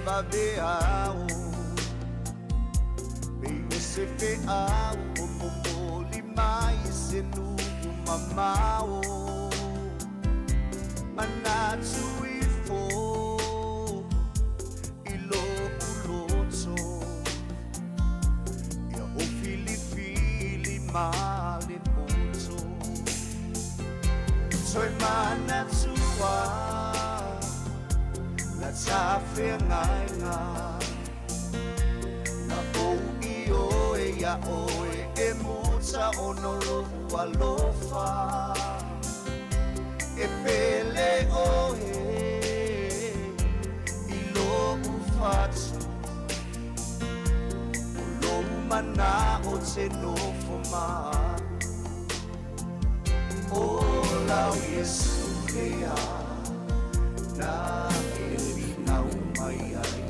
vaveao Pei o se feau o momoli mai se nuu mamao Manatu ifo i lo'u loto Ia ou filifili ma le poto Toe manatua la ta feagaiga Na ou ioe iā oe e muta ona o lou alofa E pele oe i lou fatu O lou mana'o te nofo ma A'u O lau Iesu lea na e finau mai ai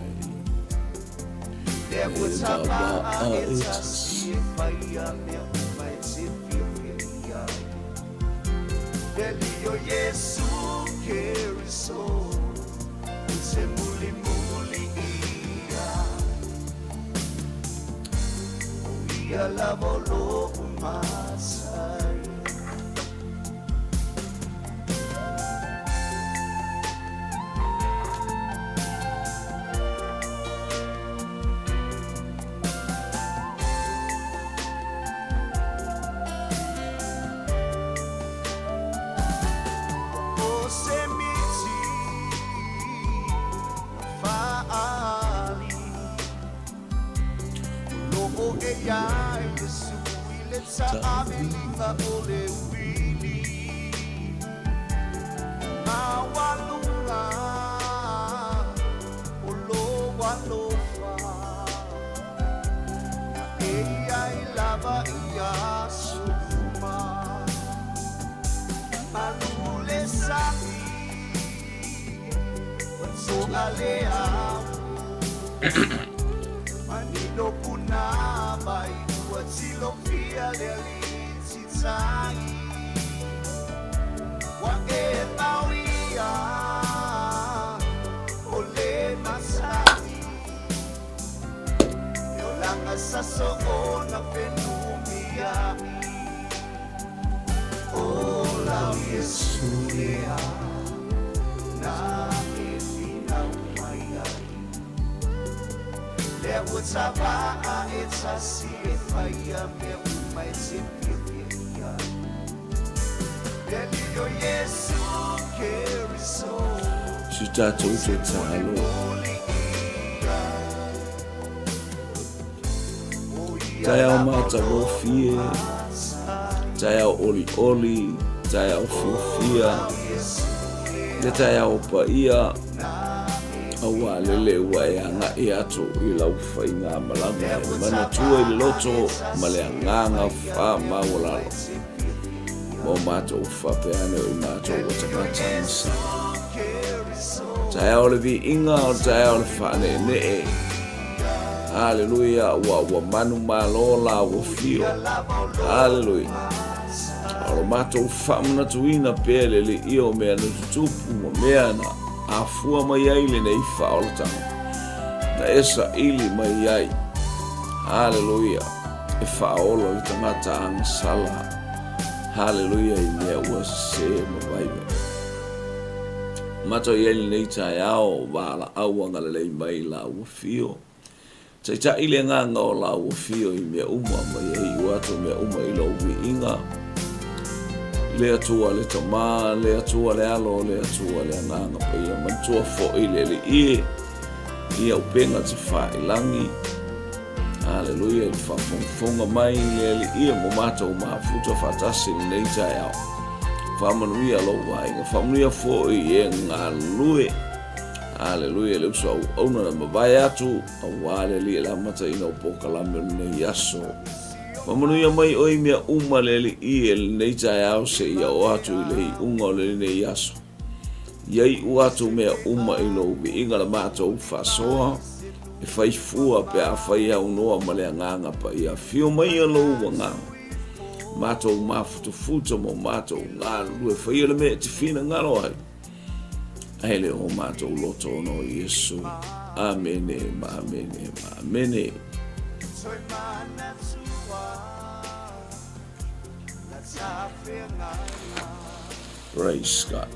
Lea ua tapa'a e tasi e faia mea uma e te fiafia i ai Le Alii o Iesu Keriso ou te mulimuli i ai O ia lava o lo'u matai. O se miti na fa'aali O lo'o e iai Iesu i le ta'amiliga o le uili Maualuga o lou alofa Na e iai lava i aso uma Malu le sami Ua to'a le ao Manino punāvai Ua tilofia le alii titai Ua e mau ia O le matai Le olaga sa soona fenumiai O lau Iesu lea Na e finau mai ai Lea ua tapa'a e tasi e faia mea uma e te fiafia i ai Le Alii o Iesu Keriso Si o tatou ou te tatalo. mulimuli i ai O ia Taeao lava o lo'u matagofie, matai taeao olioli, taeao fiafia, le taeao paia, aua lele ua e agai atu i lau faigamalaga e manatua i le loto ma le agaga faamaualalo mo matou faapea ane o i matou ua tagata agasala. Taeao o le viiga, o le taeao o le faaneenee. Haleluia, ua ua manumalo la ua fio. Haleluia. O lo matou faamanatuina pea le Alii o mea na tutupu ma mea na afua mai ai lenei faaolataga na e saili mai ai. Haleluia. E faaola le tagata agasala. Haleluia i mea ua sese ma vaivai. Matou i ai lenei taeao valaau agalelei mai la ua fio. Taitai le agaga o la ua fio i mea uma ma ia iu atu mea uma i lou viiga. Le Atua le Tama, le Atua le Alo, le Atua le Agaga Paia, manatua foʻi le Alii e, ia upega tafailangi. Aleluia i le faafogafoga mai le Alii e mo matou mafuta faatasi i lenei taeao. Faamanuia lou aiga, faamanuia foi e galulue. Aleluia le uso auauna na mavae atu aua le Alii e le amataina o polokalame o lenei aso. Faamanuia mai oe i mea uma le Alii e lenei taeao seia oo atu i le iuga o lenei aso. Ia iu atu mea uma i lou viiga le matou faasoa e fai fua pe afai e aunoa ma le Agaga Paia. Afio maia lou Agaga, matou mafutufuta ma o matou galulue, faia le mea e te finagalo ai, ae le o matou loto ona o Iesu. Amene ma amene ma amene. Praise God.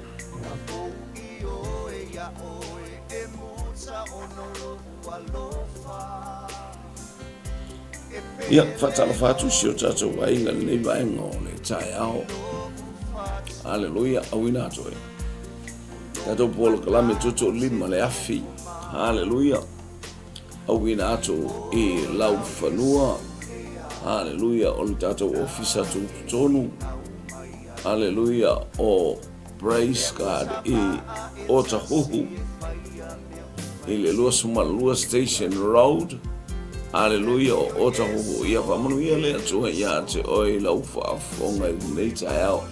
Ia, faatalofa atu si o tatou aiga lenei vaega o le taeao. Aleluia, auina atu e. Tatou polokalame 75 le afi. Aleluia. Auina atu i laufanua. Aleluia, o le tatou ofisa tutotonu. Aleluia, o Praise God i Otahuhu i le 22 Station Road. Aleluia, o Otahuhu. Ia faamanuia le Atua ia te oe i lau faafofoga i lenei taeao.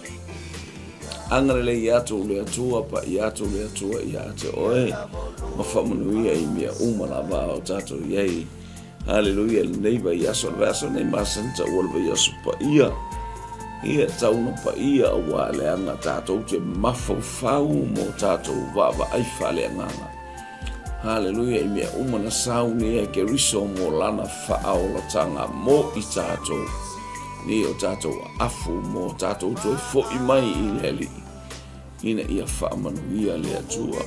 Agalelei atu le Atua, paia atu le Atua ia te oe, ma faamanuia i mea uma lava o tatou i ai. Haleluia, lenei vaiaso, le vaiaso nei masani taua le vaiaso paia. Ia tau na paia aua leaga tatou te mafaufau mo tatou vaavaai faaleagaga. Haleluia, i mea uma na saunia e Keriso mo lana faaolataga mo i tatou, nei o tatou afu mo tatou toe fo'i mai i le Alii, ina ia faamanuia le Atua.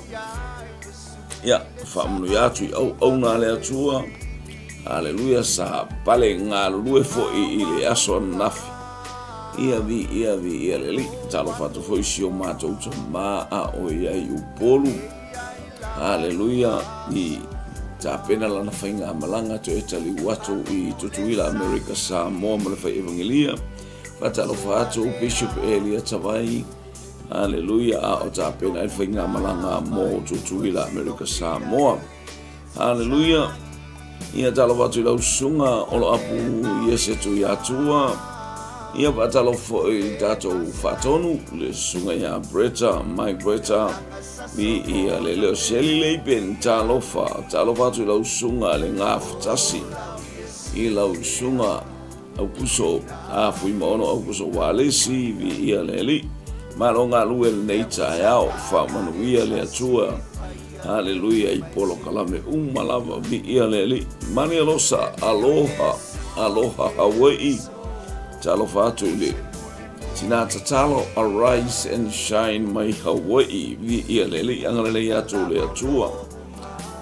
Ia, faamanuia atu i auauna a le Atua. Haleluia, sa pale galulue foi i le aso ananafi. Ia viia, viia le Alii. Talofa atu foi si o matou tama a o i ai i Upolu. Haleluia, i tapena lana faigamalaga toe taliu atu i Tutuila, Amerika, Samoa ma le fai evangelia. Faatalofa atu Bishop Elia Tavai. Haleluia, a o tapena ai le faigamalaga mo Tutuila, Amerika, Samoa. Haleluia. Ia talofa atu i lau susuga o lo apu Iese Tuiatua. Ia faatalofa foi i tatou faatonu, le susuga ia Bretta, Mike Bretta, mi ia le leo Shelley Leipen, talofa, talofa atu i lau susuga le Gafatasi, i lau susuga Aukuso a Fuimaono Aukuso Walesi, viia le Alii. Malo galue lenei taeao, faamanuia le Atua. Haleluia i polokalame uma lava, viia le Alii. Mani alosa, aloha, aloha Hawaii. Talofa atu i le tina tatalo, arise and shine mai Hawaii, viia le Alii, agalelei atu le Atua.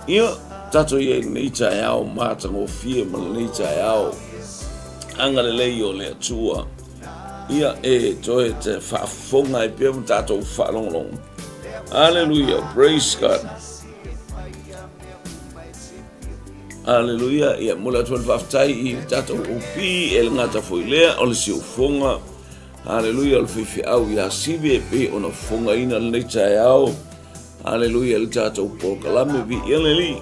Ia, tatou i ai lenei taeao matagofie ma lenei taeao agalelei o le Atua. Ia, e toe te faafofoga ai pea ma tatou faalogologo. Aleluia, praise God. Aleluia, ia momoli atu le faafetai i le tatou OP e le gata foi lea o le siufofoga. Aleluia, o le faifeau ia Sive e pei ona fofogaina lenei taeao. Aleluia le tatou polokalame viia le Alii.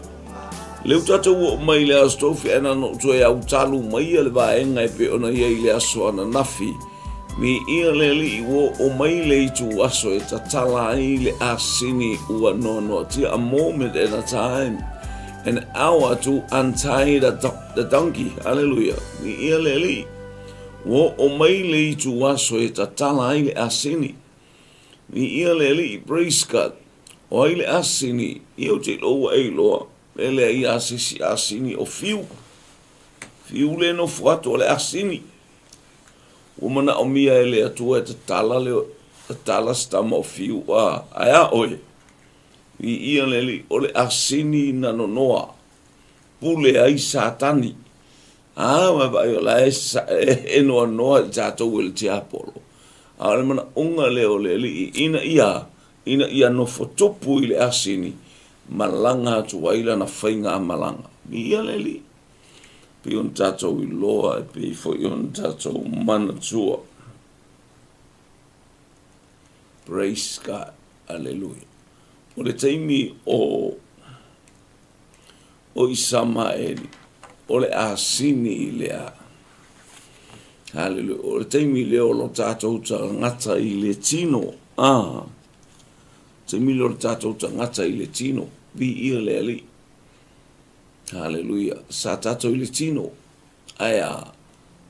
Lea ua tatou oo mai i le aso tofi ae na ona ou toe autalu maia le vaega e pei ona i ai i le aso ananafi. Viia le Alii ua oo mai le itu aso e tatala ai le asini ua noanoatia a moment and a time an hour to untie the, the donkey. Aleluia. Viia le Alii. Ua oo mai le itu aso e tatala ai le asini. Viia le Alii, praise God. O ai le asini? Ia ou te iloa ua e iloa. E leai a se isi asini o Fiu. Fiu le nofo atu o le asini. Ua manaomia e le Atua e tatala le tatala se tama o Fiu a ae a oe. Viia le Alii, o le asini na nonoa. Pule ai Satani. A, ua vaai o la e, e noanoa i tatou e le tiapolo. A o le manaoga lea o le Alii, ina ia, ina ia nofo tupu i le asini, malaga atu ai lana faigamalaga. Viia le Alii. Pei ona tatou iloa, e pei foi ona tatou manatua. Praise God. Aleluia. O le taimi o o Isamaeli, o le asini lea. Haleluia. O le taimi lea o lo tatou tagata i le tino. Ah. Taimi lea o le tatou tagata i le tino. Viia le Alii. Haleluia. Sa tatou i le tino. Ae a,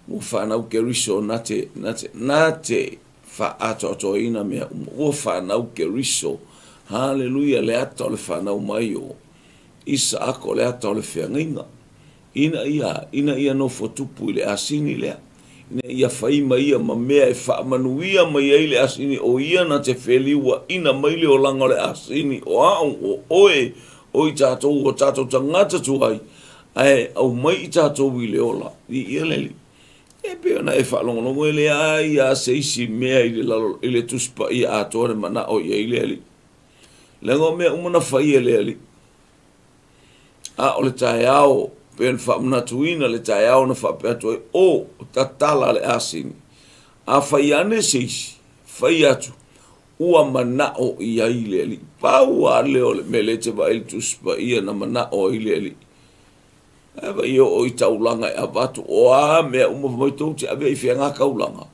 ua fanau Keriso na te, na te, na te faaatoatoaina mea uma. Ua fanau Keriso. Haleluia, le ata o le fanau mai o. Isaaka o le ata o le feagaiga, ina ia, ina ia nofo tupu i le asini lea, ina ia fai ma ia ma mea e faamanuia mai ai le asini, o ia na te feliuaina mai le olaga o le asini, o au, o oe, o i tatou, o tatou tagata tuai, ae aumai i tatou i le ola. Viia le Alii. E pei ona e faalogologo e leai lava se isi mea i le lalo, i le Tusi Paia atoa na manao i ai le Alii. Leaga o mea uma na fai e le Alii. A o le taeao, pei ona faamanatuina le taeao na faapea atu ai, O, tatala le asini. A fai ane se isi, fai atu, ua manao i ai le Alii. Pau lava lea o le mea lea e te vaai i le Tusi Paia na manao ai le Alii. Ae vaai e oo i taulaga e avatu, o a mea uma fai mai tou te avea i fea ngā taulaga?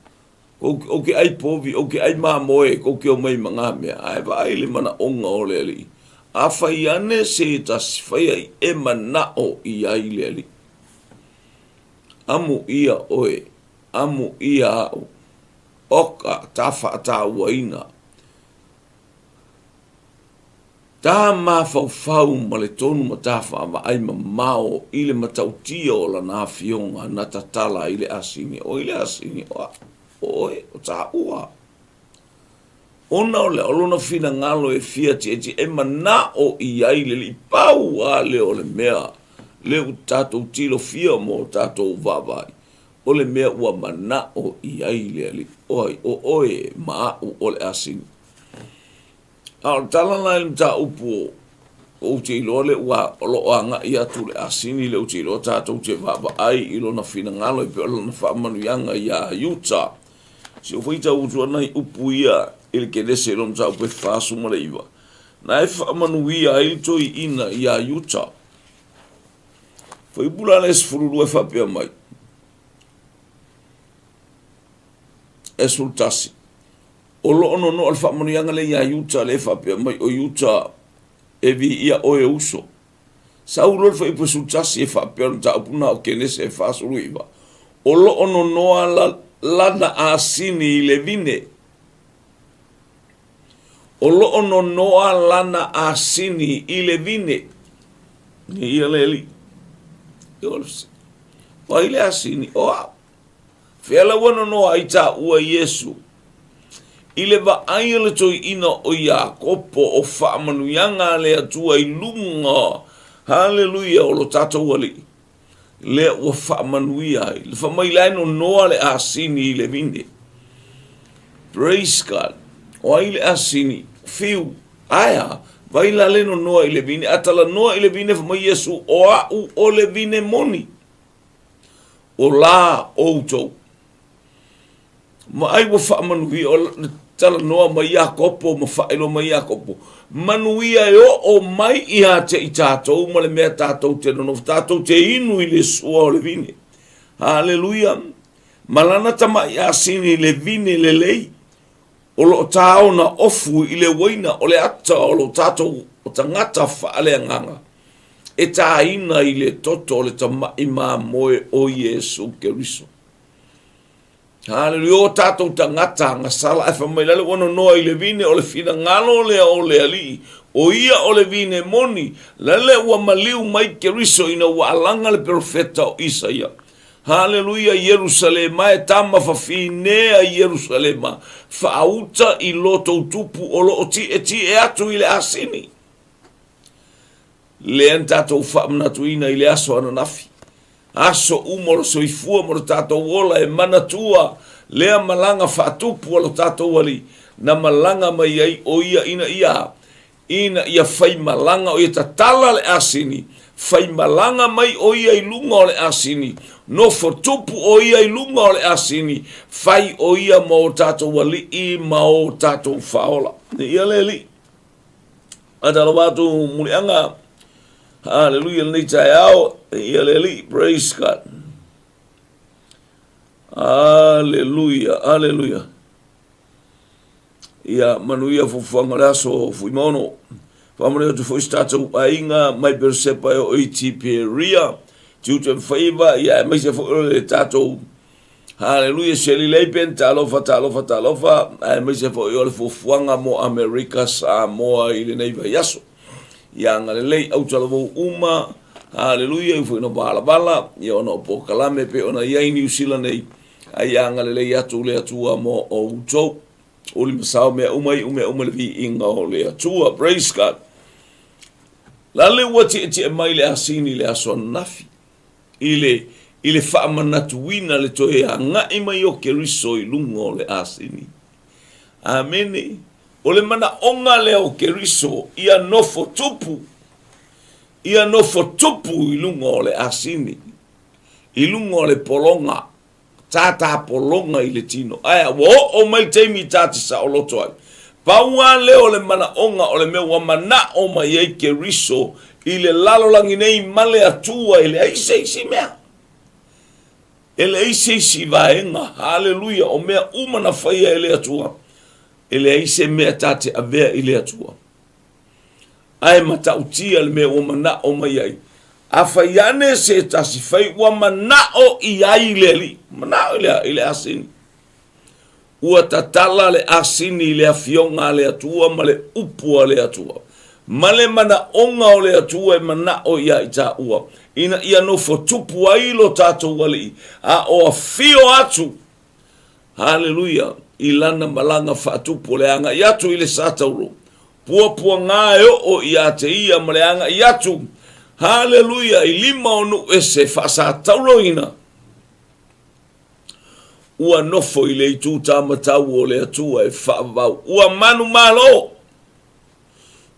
Ou te ai povi, ou te ai mamoe, tou te omai ma ngā mea. Ae vaai le manaoga o le Alii. A fai ane se tasi, fai ai e manao i ai le Alii. Amu ia oe, amu ia au, oka ta faatauaina. Ta mafaufau ma le tonu ma ta vaavaai mamao i le matautia o lana afioga na tatala ai le asini. O ai le asini? O au, o oe, o taua. Ona o le o lona finagalo e fia tietie e manao i ai le Alii. Pau lava lea o le mea lea ua tatou tilofia ma o tatou vaavaai, o le mea ua manao i ai le Alii. O ai? O oe ma au o le asini. A o le tala la i le mataupu o ou te iloa lea ua o lo o agai atu le asini lea ou te iloa tatou te vaavaai i lona finagalo e pei o lona faamanuiaga iā Iuta. Si ou faitau atu ana i upu ia i le Kenese i lona mataupu e 49, na e faamanuia ai le toeaina iā Iuta. Fuaiupu la lea 12 e faapea mai, e 11, O lo o nonoa le faamanuiaga lea iā Iuta lea e faapea mai, O Iuta, e viia oe e uso. Sau loa le fuaiupu e 11 e faapea o le mataupu lena o Kenese e 49, O lo o nonoa la, lana asini i le vine. O lo o nonoa lana asini i le vine. Ia le alii. O ai le asini? O au. Fea la ua nonoa ai taua Iesu? I le vaai a le toeaina o Iakopo o faamanuiaga a le Atua i luga, haleluia, o lo tatou Alii, lea ua faamanuia ai. Le fai mai la e nonoa le asini i le vine. Praise God. O ai le asini? Fiu. Ae a? Vai la le nonoa i le vine. A talanoa i le vine, fai mai Iesu, o au o le vine moni. O la outou. Ma ai ua faamanuia, o le talanoa mai Iakopo ma faailoa mai Iakopo, manuia e oo mai ia te i tatou ma le mea tatou te nonofo, tatou te inu i le sua o le vine. Haleluia! Ma lana tamai asini i le vine lelei, O lo o tāona ofu i le uaina o le ata o lo tatou tagata faaleagaga e tāina i le toto o le tamaʻi mamoe o Iesu Keriso. Haleluia, o tatou tagata agasala, ae fai mai lale ua nonoa i le vine o le finagalo lea o le Alii, o ia o le vine moni, lale ua maliu mai Keriso ina ua alaga le perofeta o Isaia. Haleluia Ierusalema e tama fafine a Ierusalema, faauta i lo tou tupu o lo o tietie atu i le asini. Lea na tatou faamanatuina i le aso ananafi. Aso uma o le soifua ma lo tatou ola e manatua lea malaga faatupu a lo tatou Alii na malaga mai ai o ia ina ia ina ia faimalaga o ia tatala le asini, faimalaga mai o ia i luga o le asini, nofo tupu o ia i luga o le asini, fai o ia ma o tatou alii ma o tatou faaola. Ia le alii. Faatalofa atu muliaga. Haleluia lenei taeao. Ia le alii. Praise God. Haleluia, haleluia. Ia manuia fuafuaga o le aso Fuimaono. Faamanuia atu foi si tatou aiga mai Berosepa e oo i Tiperia, tiute ma faiva, ia aemaise foi o le tatou Haleluia Shirley Lapen, talofa, talofa, talofa, aemaise foi o le fuafuaga mo Amerika Samoa i lenei vaiaso. Ia agalelei autalavou uma, haleluia, e ui foi ina valavala, ia ona o polokalame pei ona i ai Niu Sila nei, a ia agalelei atu le Atua mo outou. Uli ma sao mea uma, iu mea uma i le viiga o le Atua. Praise God. Lale ua tietie mai le asini i le aso ananafi, i le, i le faamanatuina le toe agai mai o Keriso i luga o le asini. Amene. O le manaoga lea o Keriso ia nofo tupu, ia nofo tupu i luga o le asini, i luga o le pologa, tātā pologa i le tino. Ae ua oo mai le taimi ta te saoloto ai. Pau lava lea o le manaoga o le mea ua manao mai ai Keriso i le lalolagi nei ma le Atua e leai se isi mea. E leai se isi vaega, haleluia, o mea uma na faia e le Atua, e leai se mea ta te avea i le Atua. Ae matautia le mea ua manao mai ai. Afai ane se tasi fai ua manao i ai le Alii, manao i le, i le asini. Ua tatala le asini i le afioga a le Atua ma le upu a le Atua, ma le manaoga o le Atua e manao iā i tāua, ina ia nofo tupu ai lo tātou Alii, a o afio atu, haleluia, i Lana malaga faatupu o le agai atu i le satauro, puapuagā e oo iā te Ia ma le agai atu, haleluia, i lima o nuu ese faasatauroina. Ua nofo i le itu tāmatau o le Atua e faavavau. Ua manumalo!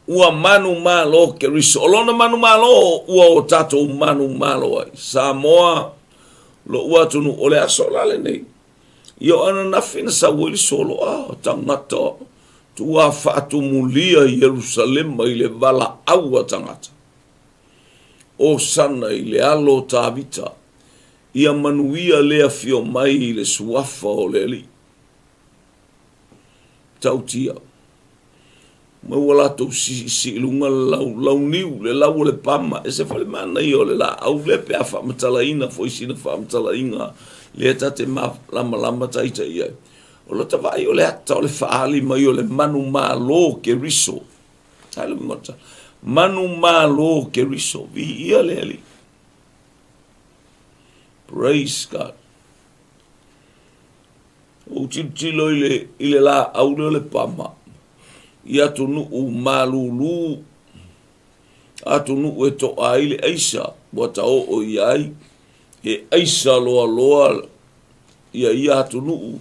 Ua manumalo Keriso. O lona manumalo ua o tatou manumalo ai. Samoa, lo'u atunuu, o le aso la lenei. Ia o ananafi na sau ai le soloa o tagata tua faatumulia i Ierusalema i le valaau a tagata. Osana i le alo o Tavita. Ia manuia le afio mai i le suafa o le Alii. Tautia. Mai ua latou siisii i luga le lau, launiu, le lau o le pama. E se foi le manaia o le laau lea pe a faamatalaina foi sina faamatalaina lea ta te malamalama taita i ai. O lota vaai o le ata o le faaali mai o le manumalo Keriso. Manumalo Keriso. Viia le Alii. Praise God. Ou tilotilo i le, i le laau lea o le pama, i atunuu malūlū, atunuu e toa ai le aisa, ua taoo i ai, e aisa loaloa ia ia atunuu.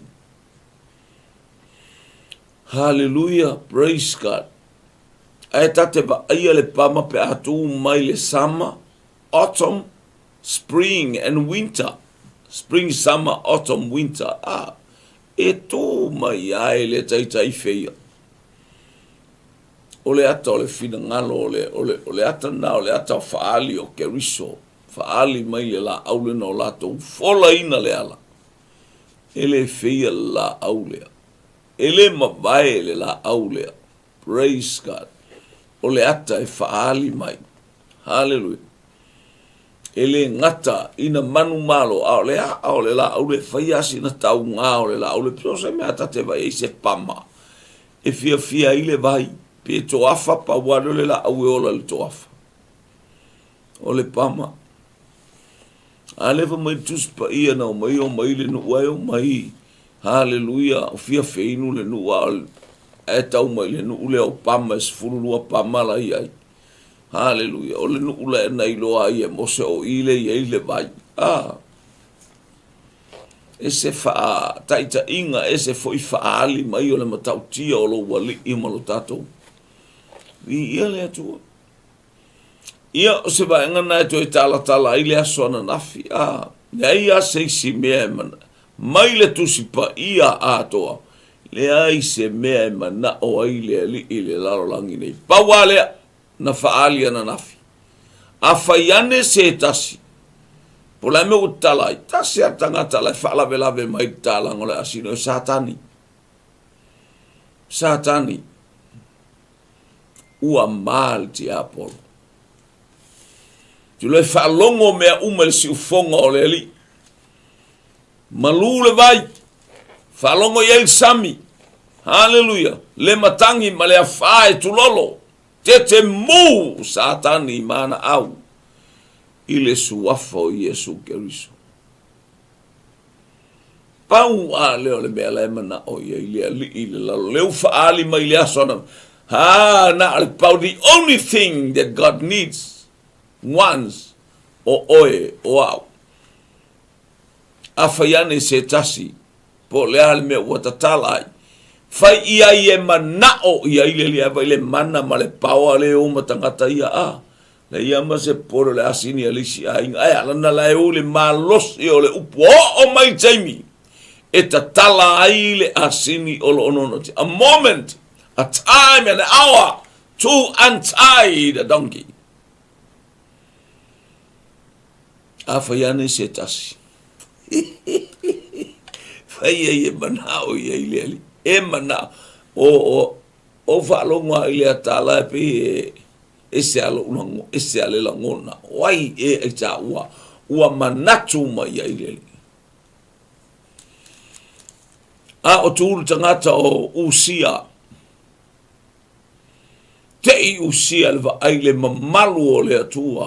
Hallelujah, praise God. Ae ta te vaaia le pama pe a tū mai le summer, autumn, spring and winter, spring, summer, autumn, winter, a, e tū mai ai le taitaife ia. O le ata o le finagalo, o le, o le, o le ata na, o le ata o faali o Keriso, faali mai le laau lena o latou folaina le ala. E le feia le laau lea. E le mavae le laau lea. Praise God. O le ata e faaali mai. Haleluia. E le gata ina manumalo, a o le aa o le laau le fai a sina taugā o le laau le pio se mea ta te vai ai se pama. E fiafia ai le vai, pe toafa pau lava lea o le laau e ola i le toafa. O le pama. A lea fai mai le Tusi Paia na omai omai le nuu ae omai Haleluia o fia feinu le nuu a ae tau mai le nuu lea o pama e 12 pama la i ai. Haleluia o le nuu lea na iloa ai e Mose o i le i ai le vai. Ah. E se faataitaiga, e se foi faaali mai o le matautia o lou alii ma lo tatou. Viia le Atua. Ia, o se vaega na e toe talatala ai le aso ananafi, a, leai a se isi mea e mana, mai le Tusi Paia atoa, leai se mea e manao ai le Alii i le lalolagi nei. Pau a lea, na faaali ananafi. Afai ane se tasi, po o le a mea ua tatala ai, tasi a le tagata la e faalavelave mai le tatalaga o le asino, e Satani. Satani. Ua ma le tiapolo. Tulo e faalogo mea uma i le siufoga o le Alii. Malu le vai, faalogo i ai le sami. Haleluia! Le matagi ma le afā e tulolo. Tetemu Satani ma ana au i le suafa o Iesu Keriso. Pau a lea o le mea la e manao ia i le alii i le lalo. Lea ua faaali mai le aso ana, ha, na o le pau, the only thing that God needs, wants, o oe, o au. Afai ane se tasi, po o le a le mea ua tatala ai, fai i ai e manao i ai le alii, ae vai le mana ma le paoa le o ma tagata ia, a, le ia ma se pole o le asini a le isi aiga, ae a lana la e o i le malosi o le upu, oo mai le taimi e tatala ai le asini o lo o nonotia. A moment, a time and an hour to untie the donkey. Afai ane se tasi. Fai ai e manao i ai le alii. E manao. O, o, o faalogo a i le atala e pei e, ese a lou lago, ese a le lagona. O ai e ai tā ua, ua manatu mai ai le alii. A o tu le tagata o Usia, te i Usia le vaai le mamalu o le Atua.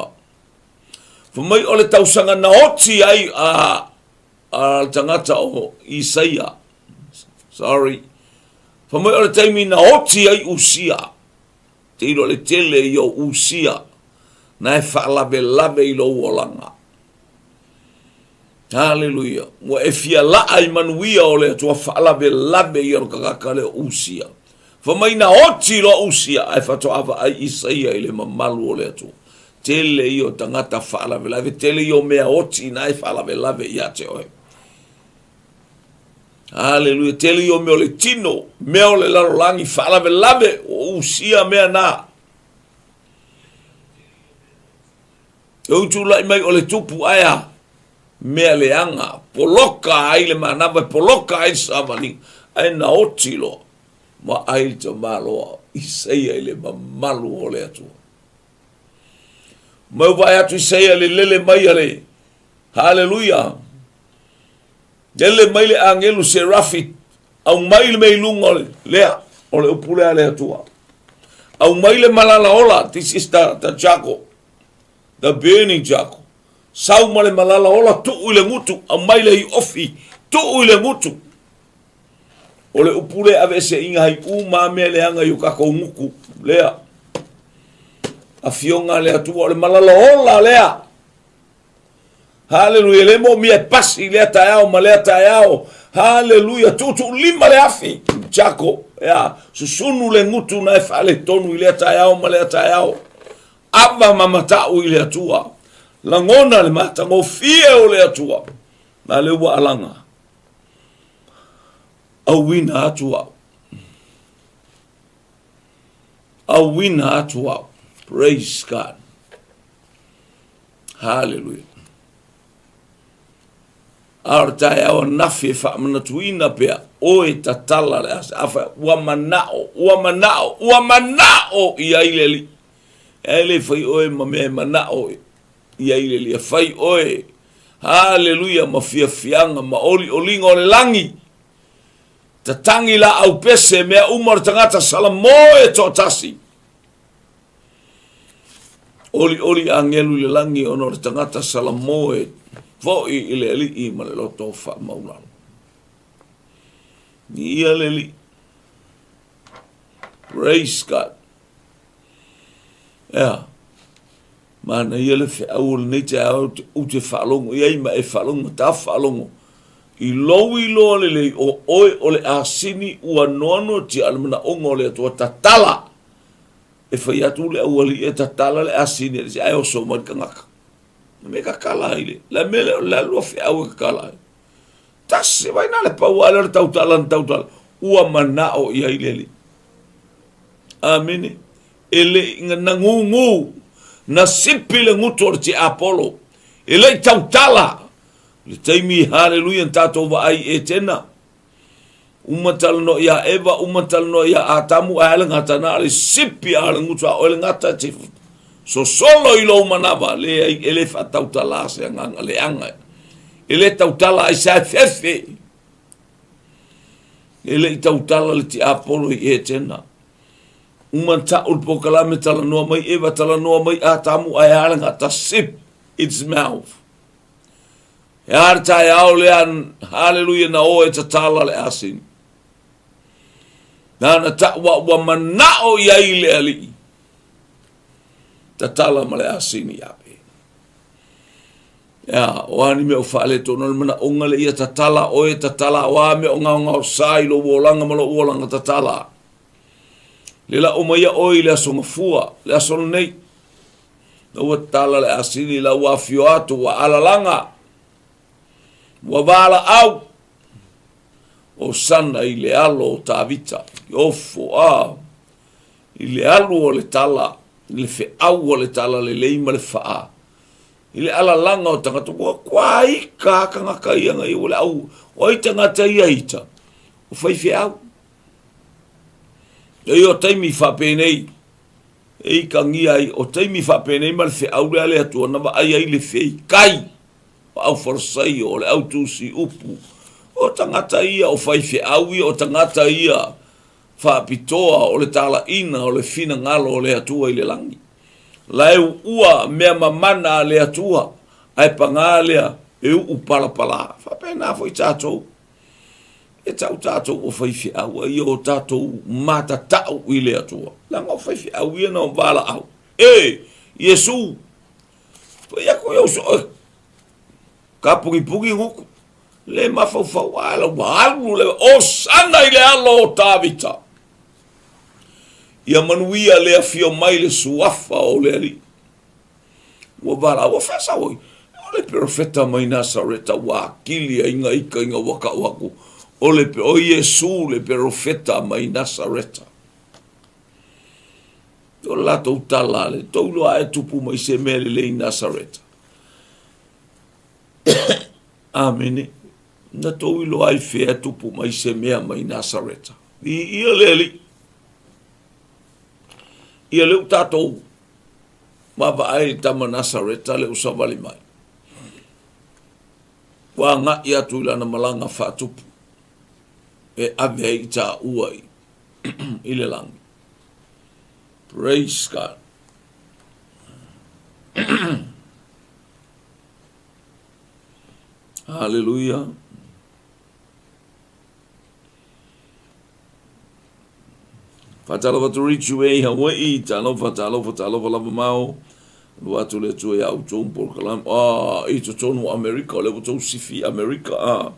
Fai mai o le tausaga na oti ai a, a le tagata o Isaia. Sorry. Fai mai o le taimi na oti ai Usia. Te ilo le tele i o Usia na e faalavelave i lou olaga. Haleluia. Ua e fia laa i manuia o le Atua faalavelave ia lo tagata le o Usia. Fai mai na oti loa Usia ae faatoa vaai Isaia i le mamalu o le Atua. Tele ia o tagata faalavelave, tele ia o mea oti na e faalavelave ia te oe. Haleluia, tele ia o mea o le tino, mea o le lalolagi faalavelave, o Usia mea na. E ui tulai mai o le tupu ae a mea leaga, poloka ai le manava, e poloka ai le savaliga, ae na oti loa, vaai le tamaloa Isaia i le mamalu o le Atua. Mai vaai atu Isaia le lele mai a le Haleluia. Lele mai le agelu Serafi, aumai le mea i luga o le lea, o le upu lea a le Atua. Aumai le malala ola, this is the charcoal, the burning charcoal. Sau ma le malala ola, tuu i le gutu, aumai le iofi, tuu i le gutu. O le upu lea aveeseina hai uma mea leaga i o tatou gutu, lea. Afioga a le Atua, o le malala ola lea. Haleluia, le moomia e pasi lea taeao ma lea taeao. Haleluia, tuutuulima le afi. Jako, ea, susunu le gutu na e faaletonu i lea taeao ma lea taeao. Ava ma matau i le Atua. Lagona le matagofie o le Atua. Na le ua alaga. Auina atu au. Auina atu au. Praise God. Haleluia. A o le taeao anafi e faamanatuina pea, oe tatala le asa, afa, ua manao, ua manao, ua manao i ai le Alii. E le fai oe ma mea e manao i ai le Alii, e fai oe, haleluia, ma fiafiaga, ma olioliga o le lagi. Tatagi laau pese, mea uma o le tagata salamo e toatasi. Olioli agelu i le lagi ona o le tagata salamo e foi i le alii ma le loto faamaulalo. Ia le alii. Praise God. Ea. Manaia le feau o lenei taeao ou te faalogo i ai ma e faalogo ma ta faalogo i lou iloa lelei o oe o le asini ua noanoatia a le manaoga o le Atua tatala e fai atu le aualii e tatala le asini e ae oso mai le tagata. Le mea tatala ai le, le mea lea o le alua feau e tatala ai. Tasi vai na le pau ale o le tautala na tautala. Ua manao i ai le alii. Amene. E le i na gugu, na sipi le gutu o le tiapolo. E le i tautala. Le taimi, haleluia, na tatou vaai i Etena. Uma talanoa iā Eva, uma talanoa iā Atamu, ae a le gata na o le sipi a le gutu a oe le gata te sosolo i lou manava, leai, e le faatautala se agaga leaga. E le tautala ai sa e fefe. E le i tautala le tiapolo i Etena. Uma ta'u le polokalame talanoa mai Eva, talanoa mai Atamu, ae a le gata sip its mouth. E a le taeao lea, haleluia, na o e tatala le asini. Nana ta'u a ua mana'o i ai le Alii. Tatala ma le asini ape. Ea, o a ni mea o faaletonu, o le manaʻoga lea ia tatala oe, tatala, o a mea o gaogao sa i lou olaga ma lou olaga, tatala. Le la'o mai ia oe i le aso gafua, le aso lenei. La ua tatala le asini, la ua afio atu, ua alalaga, ua valaau, Hosana i le alo o Tavita, i ofo a, i le alu o le tala, i le feau o le tala lelei ma le faa, i le alalaga o tagata, ua kua ika a tagata ia ngai, ua le au, o ai tagata ia ita, o faifeau. E o taimi faapenei, e ikangia ai, o taimi faapenei ma le feau lea le Atua na vaai ai le feikai o au Farisaio, o le au tusi upu, o tagata ia o faifeau ia, o tagata ia faapitoa o le talaina o le finagalo o le Atua i le lagi. La e uua mea mamana a le Atua, ae pagā lea e uu palapala. Faapena foi tatou. E tau tatou o faifeau a ia o tatou matatau i le Atua. Leaga o faifeau ia na o valaau. E, Iesu, fai atu ia uso oe, ka pugipugī gutu, le mafaufau a la ua alu le Osana i le alo o Tavita. Ia manuia le afio mai le suafa o le Alii. Ua valaau, ua faasao ai, o le perofeta mai Nasareta ua akili ai ina ika ina ua kau aku, o le, o Iesu le perofeta mai Nasareta. O le latou tala le tou iloa e tupu mai se mea lelei i Nasareta. Amene. Na tou iloa ai fea tupu mai se mea mai Nasareta. Viia le Alii. Ia lea ua tatou vaavaai i le tama Nasareta lea ua savali mai. Ua agai atu i lana malaga faatupu e ave ai i taua i, i le lagi. Praise God. Hallelujah. Faatalofa atu Rich e i Hawaii, talofa, talofa, talofa lava mao. Lua atu le Atua iā outou ma polokalame. Ah, i totonu o Amerika, o lea ua tou sifi i Amerika, ah.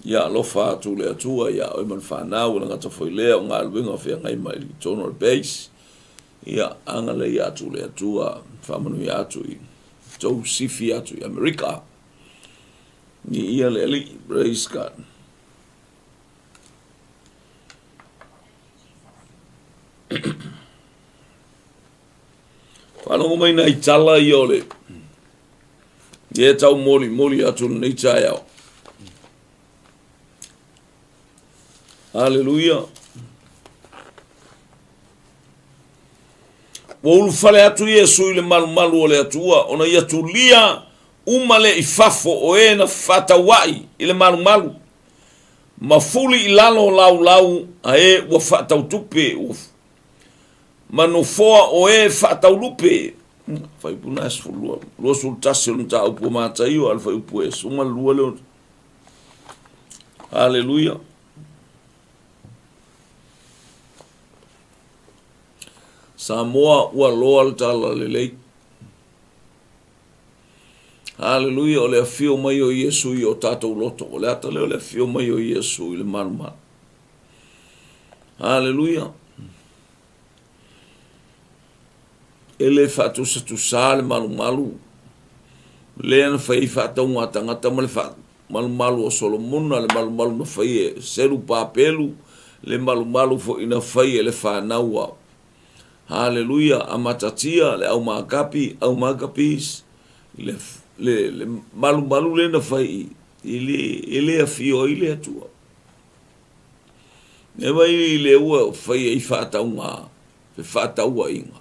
Ia alofa atu le Atua iā oe ma le fanau, e le gata foi lea o galuega o feagai mai i totonu o le base. Ia, agalelei atu le Atua, faamanuia atu i tou sifi atu i Amerika. Viia le Alii, praise God. Faalogo mai nai tala ia o le ia tau molimoli atu lenei taeao. Haleluia. Ua ulufale atu Iesu i le malumalu o le Atua, ona ia tulia uma lea i fafo o e na fefaataua'i i le malumalu, ma fuli i lalo laulau a e ua faatautupe, ua ma nofoa o e faataulupe. Fuaiupu na e 12, 21 o le mataupu o Mataio, a o le fuaiupu e 12 lea o Haleluia. Samoa ua loa le talalelei. Haleluia, o le afio mai o Iesu i o tatou loto. O le ata lea o le afio mai o Iesu i le malumalu. Haleluia. E le faatusatusa le malumalu lea na fai ai faatauga a tagata ma le malumalu o Solomona, le malumalu na fai e Serupapelu, le malumalu foi na fai e le fanau a Haleluia, a Matatia, le au Makapi, au Maccabees, le, le, le malumalu lea na fai i, le, e le afio ai le Atua. E mai i le ua fai ai faatauga, fefaatauaiga.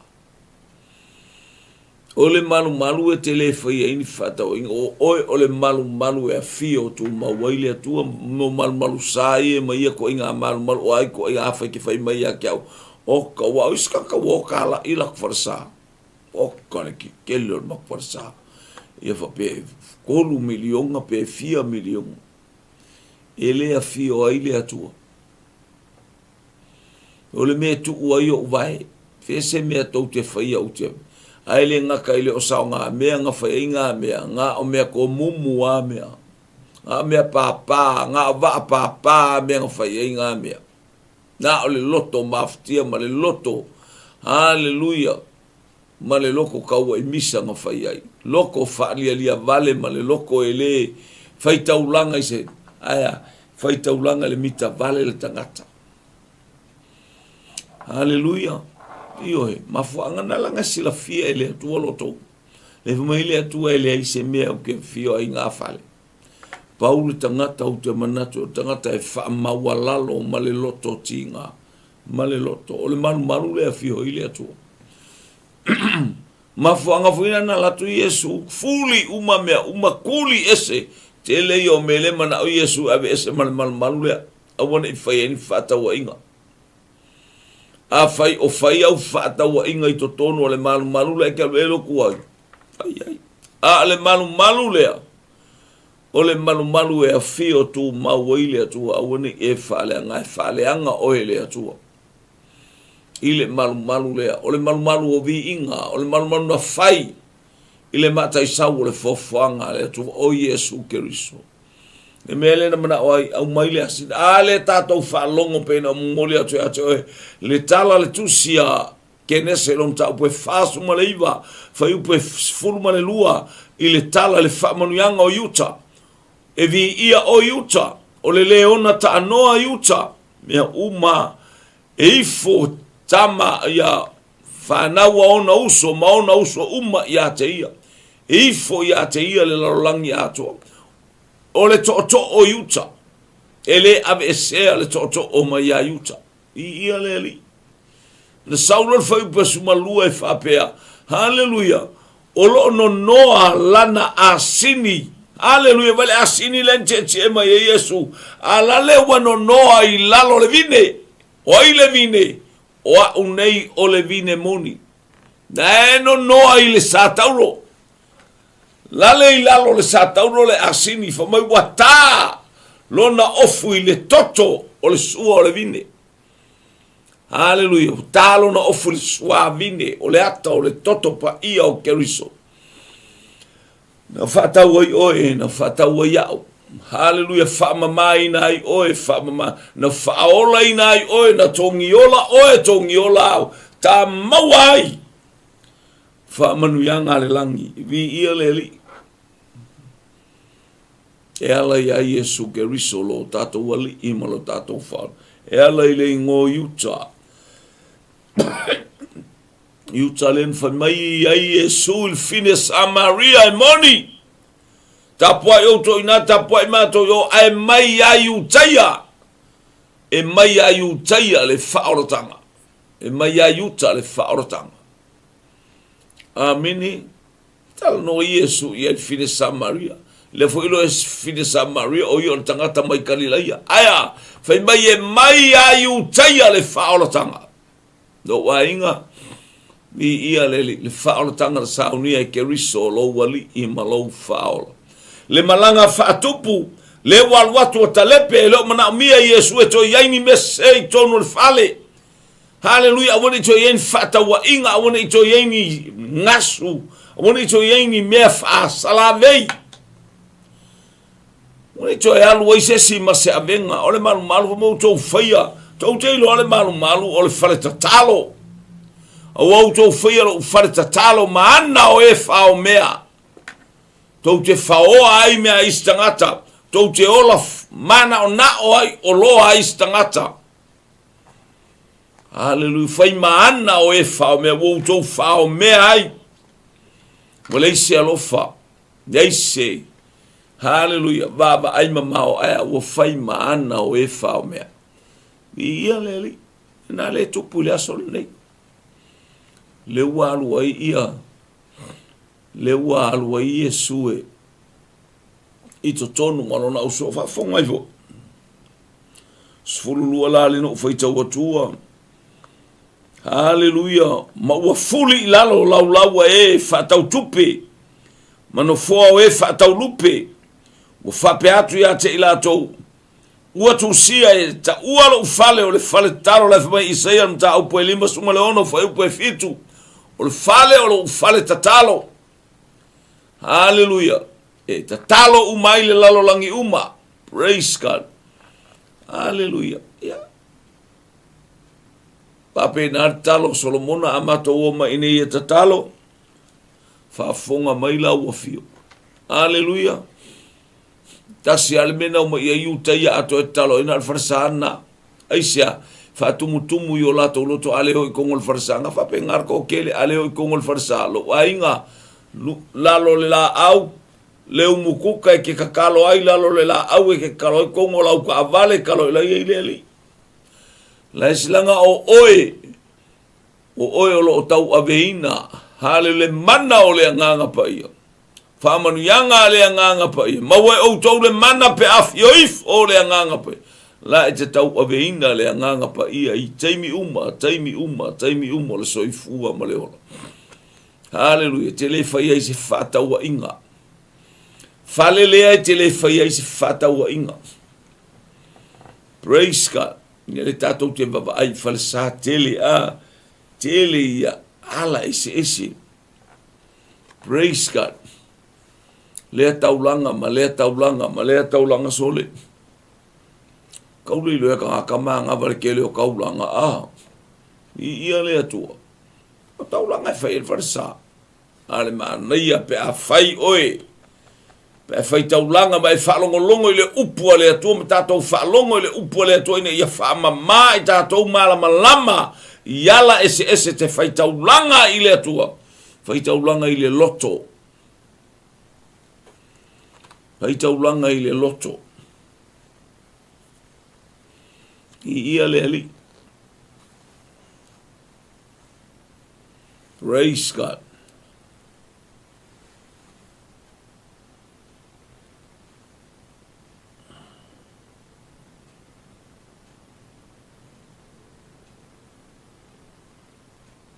O le malumalu e te le faia ai ni fefaatauaiga, o oe o le malumalu e afio tumau ai le Atua, mo malumalu sa ia ma ia koiga malumalu, o ai koiga afai ke fai mai ia te au, Oka, ua o isi tagata ua oka alaʻi lakou falesa. Oka le kekele o le makou falesa. Ia faapea e kolu miliona pe fia miliona. E le afio ai le Atua. O le mea e tuu ai ou vae, fea se mea tou te faia ou te ae le gata i le o saogamea na fai ai ngā mea, ngā o mea komumu a mea, ngā o mea pāpā, ngā o vaa pāpā a mea na fai ai ngā mea. Nā o le loto mafutia ma le loto, haleluia, ma le loko kauaʻi misa na fai ai, loko faalialia vale ma le loko e le fai taulaga i se, ae a, fai taulaga i le mita vale le tagata. Haleluia! Ioe, mafuaaga na laga silafia e le Atua lo outou. Le fai mai le Atua e leai se mea ou te afio ai ngā fale. Pau le tagata ou te manatu o le tagata e faamaualalo ma le loto tiga, ma le loto. O le malumalu le afio ai le Atua. Mafuaaga foi na alu atu Iesu, fuli uma mea uma, kuli ese. Tele ia o mea le manao Iesu e ave ese ma le malumalu lea. Aua ne i fai ai ni fefaatauaiga. Afai o fai au fefaatauaiga i totonu o le malumalu lea e te alu e lotu ai, fai ai. A o le malumalu lea, o le malumalu e afio tumau ai le Atua, aua ne i e faaleaga, e faaleaga oe e le Atua i le malumalu lea. O le malumalu o viiga, o le malumalu na fai i le mataisau o le foafoaga a le Atua, o Iesu Keriso. Le mea lea na manao ai, aumai le asina. A lea tatou faalogo pei na momoli atu ia te oe le tala le tusi a Kenese lona mataupu e 49, fuaiupu e 12 i le tala i le faamanuiaga o Iuta. E viia o Iuta, o le leona taanoa Iuta, mea uma e ifo tama ia fanau a ona uso ma ona uso uma ia te ia. E ifo ia te ia le lalolagi atoa. O le tootoo o Iuta, e le aveesea le tootoo mai ia Iuta. I ia le Alii. Na sau loa le fuaiupu e sumalua e faapea, Haleluia, o lo o nonoa lana asini. Haleluia, vai le asini lea na tietie mai ai Iesu, a la lea ua nonoa i lalo o le vine. O ai le vine? O a'u nei o le vine moni. Na e nonoa i le satauro. Lale i lalo o le satauro le asini, fai mai ua tā lona ofu i le toto o le sua o le vine. Haleluia, ua tā lona ofu i le suavine o le ata o le toto paia o Keriso. Na faatau ai oe, na faatau ai a'u. Haleluia, faamamaina ai oe, faamama, na faaolaina ai oe, na togiola oe, togiola au, tā maua ai faamanuiaga a le lagi. Viia le Alii. E ala iā Iesu Keriso lo tatou Alii ma lo tatou Faaola. E ala i le ingoa o Iuta. Iuta lea na fai mai ai Iesu i le fine Samaria e moni. Tapuai outou i ina, tapuai matou i o, ae mai iā Iutaia. E mai iā Iutaia le faaolataga. E mai iā Iuta le faaolataga. Amene. Talanoa Iesu i ai le fine Samaria. Lea foi loa e fine Samaria, o ia o le tagata mai Kalilaia. Ae a, fai mai e mai iā Iutaia le faaolataga. Lou aiga, viia le Alii, le faaolataga na saunia e Keriso, lou Alii ma lou Faaola. Le malaga faatupu, lea ua alu atu a talepe, e le o manaomia Iesu e toe i ai ni mea sese i totonu o le fale. Haleluia, aua ne i toe i ai ni fefaatauaiga, aua ne i toe i ai ni gasu, aua ne i toe i ai ni mea faasalavei. Aua ne i toe alu ai se isi ma se avega, o le malumalu foi ma outou faia. Tou te iloa le malumalu o le fale tatalo. Aua outou faia lou fale tatalo ma ana o e faomea. Tou te faoa ai mea a isi tagata, tou te ola manaonao ai oloa a isi tagata. Haleluia, fai ma ana o e faomea, ua outou faomea ai. Ua leai se alofa, leai se, haleluia, vaavaai mamao ae ua fai ma ana o e faomea. Viia le Alii, na le tupu i le aso lenei. Le ua alu ai ia, le ua alu ai Iesu e i totonu ma lona uso faafofoga ai foi. 12 la le na ou faitau atua. Haleluia! Ma ua fuli i lalo laulau a e faatau tupe, ma nofoa o e faatau lupe, ua faapea atu ia te i latou, Ua tusia e taua lou fale o le fale tatalo, la e fai mai Isaia le mataupu e 56 fuaiupu e 7, o le fale o lou fale tatalo. Haleluia! E tatalo uma ai le lalolagi uma. Praise God. Haleluia. Yeah. Faapena le tatalo o Solomona a matou o mai nei e tatalo, faafofoga mai la ua fio. Aleluia. Tasi a le mea na omai i ai Iuta ia atoa e tatalo ai na o le falesa na. Aisea, faatumutumu i o latou loto a le o i kogo le falesa. Nga faapena le toatele a le o i kogo le falesa. Lou aiga, lalo le laau, le umukuka e ke kakalo ai lalo le laau e ke kakalo ai kogo lau kaavale kalo i lai ai le alii. Lae silaga o oe, o oe o lo o tauaveina, hale le mana o le Agaga Paia. Faamanuiaga a le Agaga Paia. Maua e outou le mana pe afio ifo o le Agaga Paia. La e te tauaveina le Agaga Paia i taimi uma, taimi uma, taimi uma o le soifua ma le ola. Haleluia, te le fai ai se faatauaiga. Fale lea e te le fai ai se faatauaiga. Praise God. Ia le tatou te vavaai i falesa tele a, tele ia ala eseese. Praise God. Lea taulaga ma lea taulaga ma lea taulaga sole. Kaule ilo e ka kama ngava le kele o kaulaga a. I ia le atua. O taulaga e fai e le falesa. A le manaia pe a fai oe, pe a fai taulaga ma e faalogologo i le upu a le Atua ma tatou faalogo i le upu a le Atua ina ia faamama i tatou malamalama i ala eseese te fai taulaga i le Atua, fai taulaga i le loto, fai taulaga i le loto. I ia le Alii. Praise God.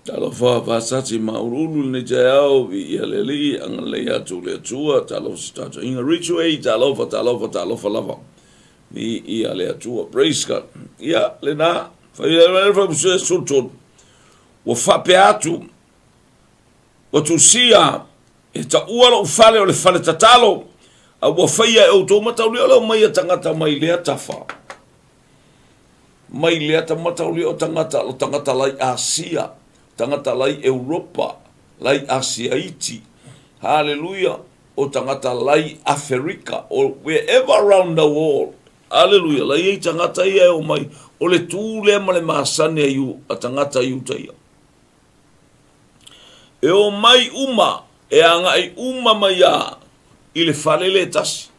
Talofa faasasi ma uluulu lenei taeao, viia le Alii, agalelei atu le Atua, talofa se tatou inga Ridgeway, talofa, talofa, talofa lava. Viia le Atua, praise God. Ia, lena, fai fai Ua faapea atu, Ua tusia e taua lou fale o le fale tatalo, a ua faia e outou mataulia o le omai a tagata mai lea tafa, mai lea ta mataulia o tagata, o tagata lai Asia, tagata lai Europa, lai Asia iti, haleluia, o tagata lai Aferika, o wherever around the world, Aleluia! La i ai tagata ia e omai, o le tū lea ma le masani a, Iu, a tagata Iutaia. E omai uma, e agai uma mai a i le fale le tasi.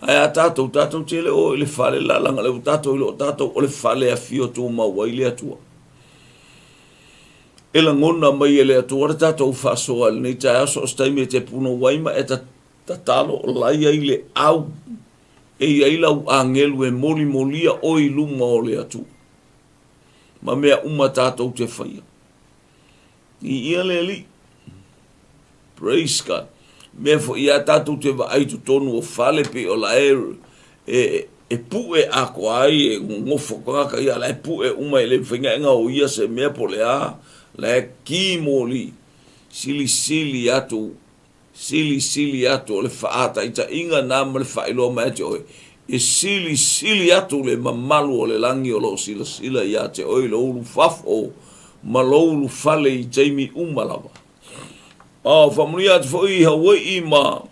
Ae a tātou, tātou te le o i le fale la langa le tātou i lo tātou o le fale a fio tū mau ai le Atua. E lagona mai e le Atua le tātou whaasoa lenei taeao so o se taimi e te puno waima e ta Tatalo, la i ai le au, e i ai lau agelu e molimolia oe i luma o le Atua, ma mea uma tatou te faia. I ia le Alii. Praise God. Mea foi ia tatou te vaai totonu o fale pei o la e, e, e pu'e atoa ai e gogofo tagata ia la e pu'e uma e le mafai na e gaoia se mea po o le a, la e ki moli, silisili atu Silisili atu o le faataitaiga na ma le faailoa mai ia te oe, e silisili atu le mamalu o le lagi o lo o silasila ia te oe i lou ulufafo ma lou ulufale i taimi uma lava. Oh, faamanuia atu foi i Hawai'i ma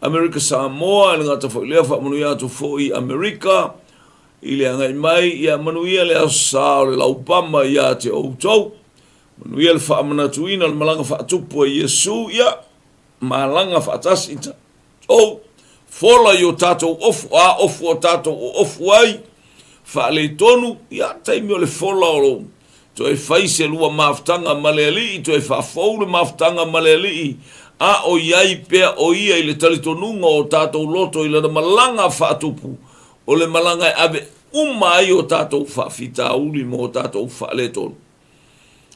Amerika Samoa, e le gata foi lea, faamanuia atu foi i Amerika i le agai mai, ia manuia le aso sa o le laupama ia te outou. Manuia le faamanatuina o le malaga faatupu a Iesu, ia, malaga faatasi i tatou, fola i o tatou ofu, a ofu o tatou o ofu ai, faaletonu, ia, taimi o le fola o lou, toe fai se lua mafutaga ma le Alii, toe faafou le mafutaga ma le Alii, a o i ai pea o ia i le talitonuga o tatou loto i lana malaga faatupu, o le malaga e ave. uma ai o tatou faafitauli ma o tatou faaletonu.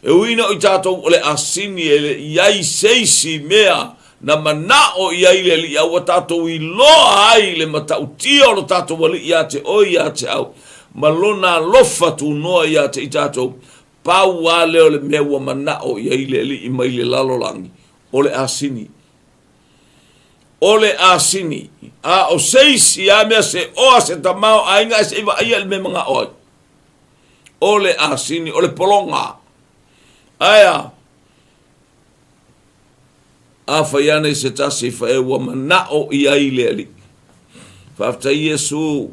E ui ina o i tatou o le asini e le i ai se isi mea na manao i ai le Alii a ua tatou iloa ai le matautia o lo tatou Alii ia te oe ia te au ma Lona alofa tunoa ia te i tatou, pau lava lea o le mea ua manao i ai le Alii mai le lalolagi, o le asini. O le asini. A o se isi lava mea se oa se tamaoaiga e se i vaaia i le mea e manao ai. O le asini, o le pologa. Ae a? Afai ane se tasi fae ua manao i ai le Alii. Faafetai Iesu.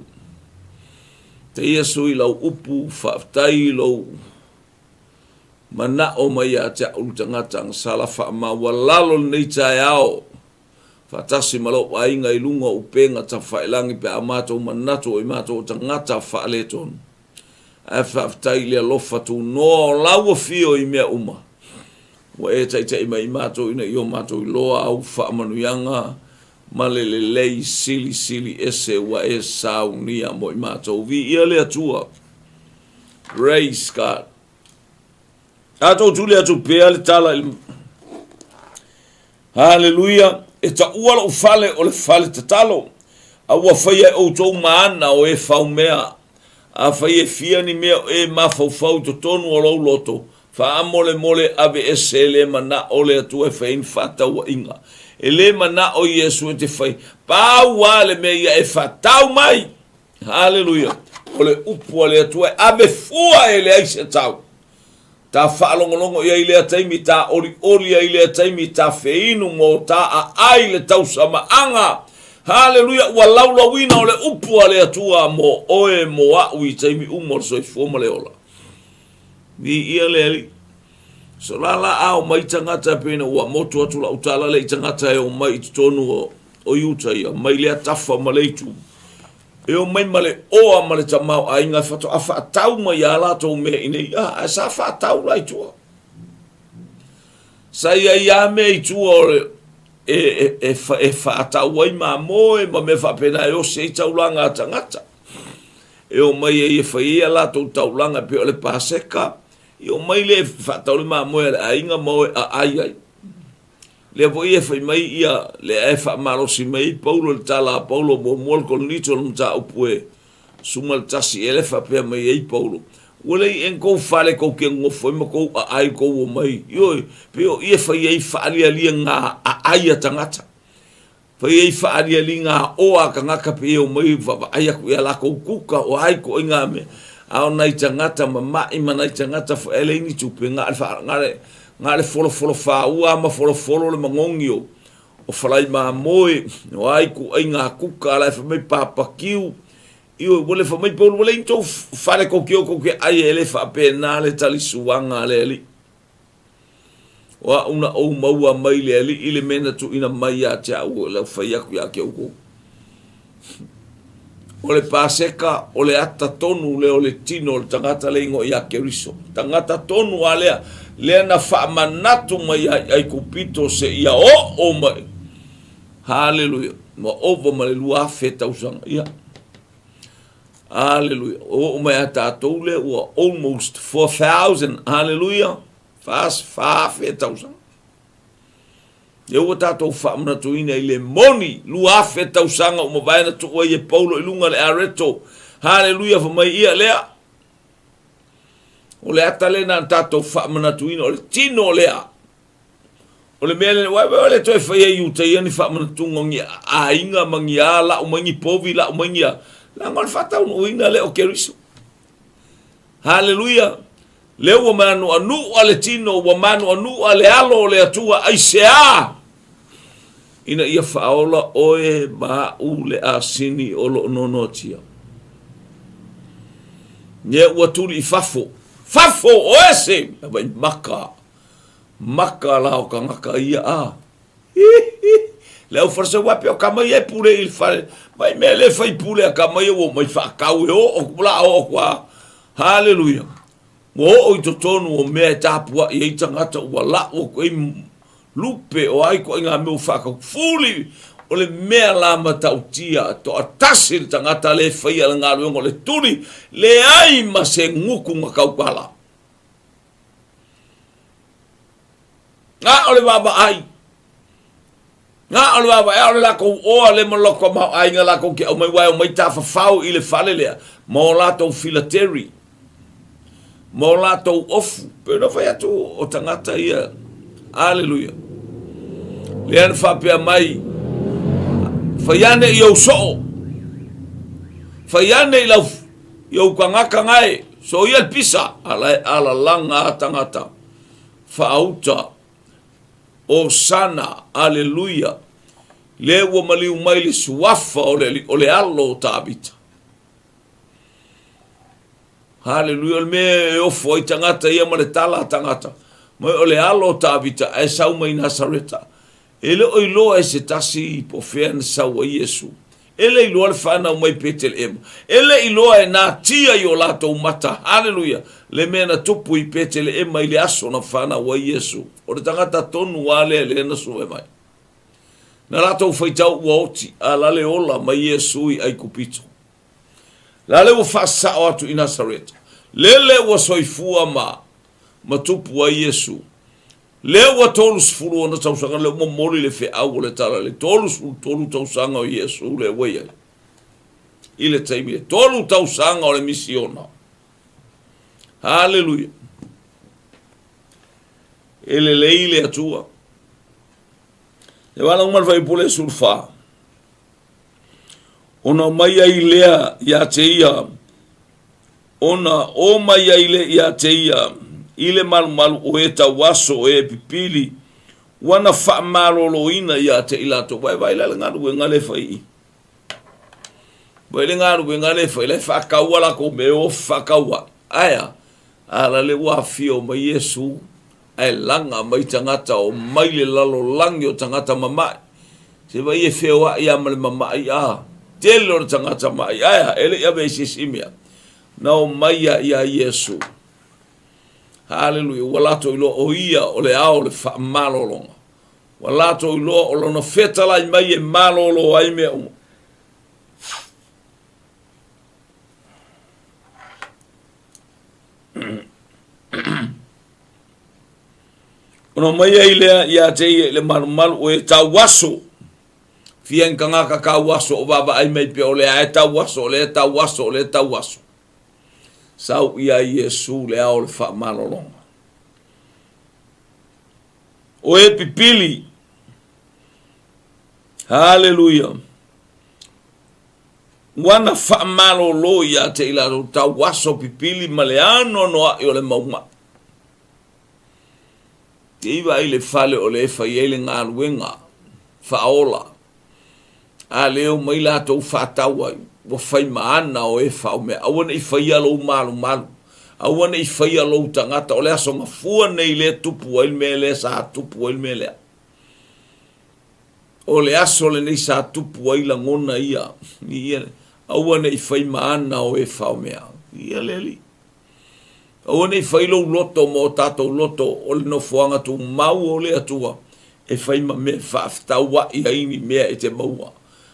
Faafetai Iesu i lau upu, faafetai i lou manao mai ia te au le tagata agasala faamaualalo lenei taeao faatasi ma lou aiga i luga o upega tafailagi pe a matou manatu o i matou o tagata faaletonu. Ae faafetai i le alofa tunoa o lau afio i mea uma. Ua e taitai mai i matou ina ia o matou iloa au faamanuiaga ma le lelei silisili ese ua e saunia mo i matou. Viia le Atua. Praise God. Tatou tuli atu pea le tala i le Haleluia! E taua lou fale o le fale tatalo, a ua faia e outou ma ana o e faumea. Afai e fia ni mea o e mafaufau i totonu o lou loto, faamolemole aveese e le manao le Atua e fai ai ni faatauaiga. E le manao Iesu e te fai, pau lava le mea ia e faatau mai. Haleluia! O le upu a le Atua e ave fua e leai se tau. Ta faalogologo i ai i lea taimi, ta olioli ai i lea taimi, ta feinu mo ta aai le tausamaaga. Haleluia! Ua laulauina o le upu a le Atua mo oe mo a'u i taimi uma o le soifua ma le ola. Viia le Alii. So la la a omai tagata e pei ona ua motu atu la'u tala lea i tagata e omai i totonu o o Iuta ia, mai lea tafa ma le itu. E omai ma le oa ma le tamaoaiga e faatoa faatau mai iā latou mea i nei, a, ae sa faatau la i tua. Sa i ai lava mea i tua o le, e, e, e, e faatau ai mamoe ma mea faapena e osi ai taulaga a tagata. E omai ai e fai ai a latou taulaga e pei o le Paseka, e omai lea e faatau le mamoe a le aiga ma o e aai ai. Lea foi e fai mai ia, lea e faamalosi mai ai Paulo i le tala a Paulo muamua le Korinito le mataupu e 11 ea le faapea mai ai Paulo, Ua leai ea ni kou fale kou te nofo ai ma kou aai kou omai, ioe, pei o i e fai ai faalialiga aai a tagata. Fai ai faalialiga oa a tagata pei e omai vaavaai atu i a lakou kuka o ai ituaiga mea. A o nai tagata mama'i ma nai tagata foi ae leai ni tupe, na o le, na o le, na o le folofolo fāua ma folofolo le magogi o, o falai mamoe, o a ituaiga kuka la e fai mai papakiu. Ioe, ua le fai mai Paulo, ua leai ni tou fale kou te o kou te ai e le faapena le talisuaga a le Alii. O a'u na ou maua mai le Alii le mea na tuuina mai ia te a'u o lau fai atu ia te outou. O le Paseka, o le ata tonu lea o le tino o le tagata le igoa ia Keriso. Tagata tonu a lea, lea na faamanatu mai ia i Aikupito seia oo mai. Haleluia. Ua ova ma le 2000 tausaga. Ia. Aleluia. Ua oo mai a tatou lea ua almost 4,000. Aleluia. 4,000 tausaga. Lea ua tatou faamanatuina i le moni 2,000 tausaga ua mavae na tuu ai e Paulo i luga le areto. Haleluia, fai mai ia lea. O le ata lea na tatou faamanatuina, o le tino lea. O le mea lea, ua le toe faia i uta ia ni faamanatuga o ni aiga ma ni a lau mai ni povi, lau mai ni a. Leaga o le faataunuuina lea o Keriso. Haleluia! Lea ua manuanu'a le tino, ua manuanu'a le alo o le Atua, aisea? Ina ia faaola oe ma a'u le asini o lo o nonoatia. Lea ua tuli i fafo, fafo o ese, vai maka. Maka la o kangaka ia a. Le au Fariseu ua pea o kama ia e pule i le fale. Mai mea le fai pule a kama ia ua mai whaakau e o o la o o kua. Haleluia. Ua oo i totonu o mea e tapua'i ai tagata ua la'u atu ai lupe o ai koʻi ngā mea ua whaakau. Fuli! O le mea la matautia, toatasi le tagata le faia le galuega o le tuli, leai ma se gutu na tautala. Na o le vaavaai. Na o le vaavaai, a o le latou oa le ma loko tamaoaiga latou te aumai, aua e omai tafafao i le fale lea ma o latou filateri, ma o latou ofu. Pei ona fai atu o tagata ia, aleluia. Lea na faapea mai, fai ane i ou soo, fai ane i lau i ou tagata gae, soia le pisa, a la e alalaga a tagata, faauta Hosana, Aleluia! Lea ua maliu mai le suafa o le, o le alo o Tavita. Haleluia, o le mea e ofo ai tagata ia ma le tala a tagata, mai o le alo o Tavita ae sau mai Nasareta. E le o iloa e se tasi po o fea na sau ai Iesu. E le iloa le fanau mai Peteleema. E le iloa e natia i o latou mata, haleluia, le mea na tupu i Peteleema i le aso na fanau ai Iesu. O le tagata tonu lava lea lea na sue mai. Na latou faitau ua oti, a la le ola mai Iesu i Aikupito. La le ua faasao atu i Nasareta. Lele ua soifua ma ma tupu ai Iesu. Lea ua 36 tausaga lea ua momoli le feau o le tala le 33 tausaga o Iesu lea ua i ai. I le taimi e tolu tausaga o le misiona. Haleluia. E lelei le Atua. E wala uma le faipule e sulfa. Ona o mai ai lea ia te ia Ona o mai ai lea ia te ia i le malumalu o e tauaso o e pipili, ua na faamaloloina ia te i latou. Vae vae la le galuega le fai i. Vae le galuega le fai, la e faataua latou mea e o faataua. Ae a? A la le ua afio mai Iesu, ae laga mai tagata o mai le lalolagi o tagata mama'i. Se vaai e feoa'i lava ma le mama'i a tele o le tagata ma'i. Ae a? E le i ave ai se isi mea. Na omai a iā Iesu. Haleluia. Ua latou iloa o ia o le ao o le faamalologa. Ua latou iloa o lona fetalai mai e malolo ai mea uma. Ona omai ai lea ia te ia i le malumalu o e tauaso. Fia ni tagata tauaso o vaavaai mai pea o lea e tauaso, o lea tauaso, o lea tauaso. Sau ia Iesu le ao o le faamalologa. O e pipili. Haleluia. Ua na faamalolo ia te i latou tauaso pipili ma le anoanoai o le mau maʻi. Te i vaai le fale o le e fai ai le galuega faaola, a le omai latou faatau ai, ua fai ma ana o e faomea. Aua ne i faia lou malumalu, aua ne i faia lou tagata, o le aso gafua nei lea tupu ai le mea lea sa tupu ai le mea lea. O le aso lenei sa tupu ai lagona ia, ia, aua ne i fai ma ana o e faomea. Ia le Alii. Aua ne i fai lou loto ma o tatou loto o le nofoaga tumau o le Atua e fai ma mea faafetaua'i ai ni mea e te maua.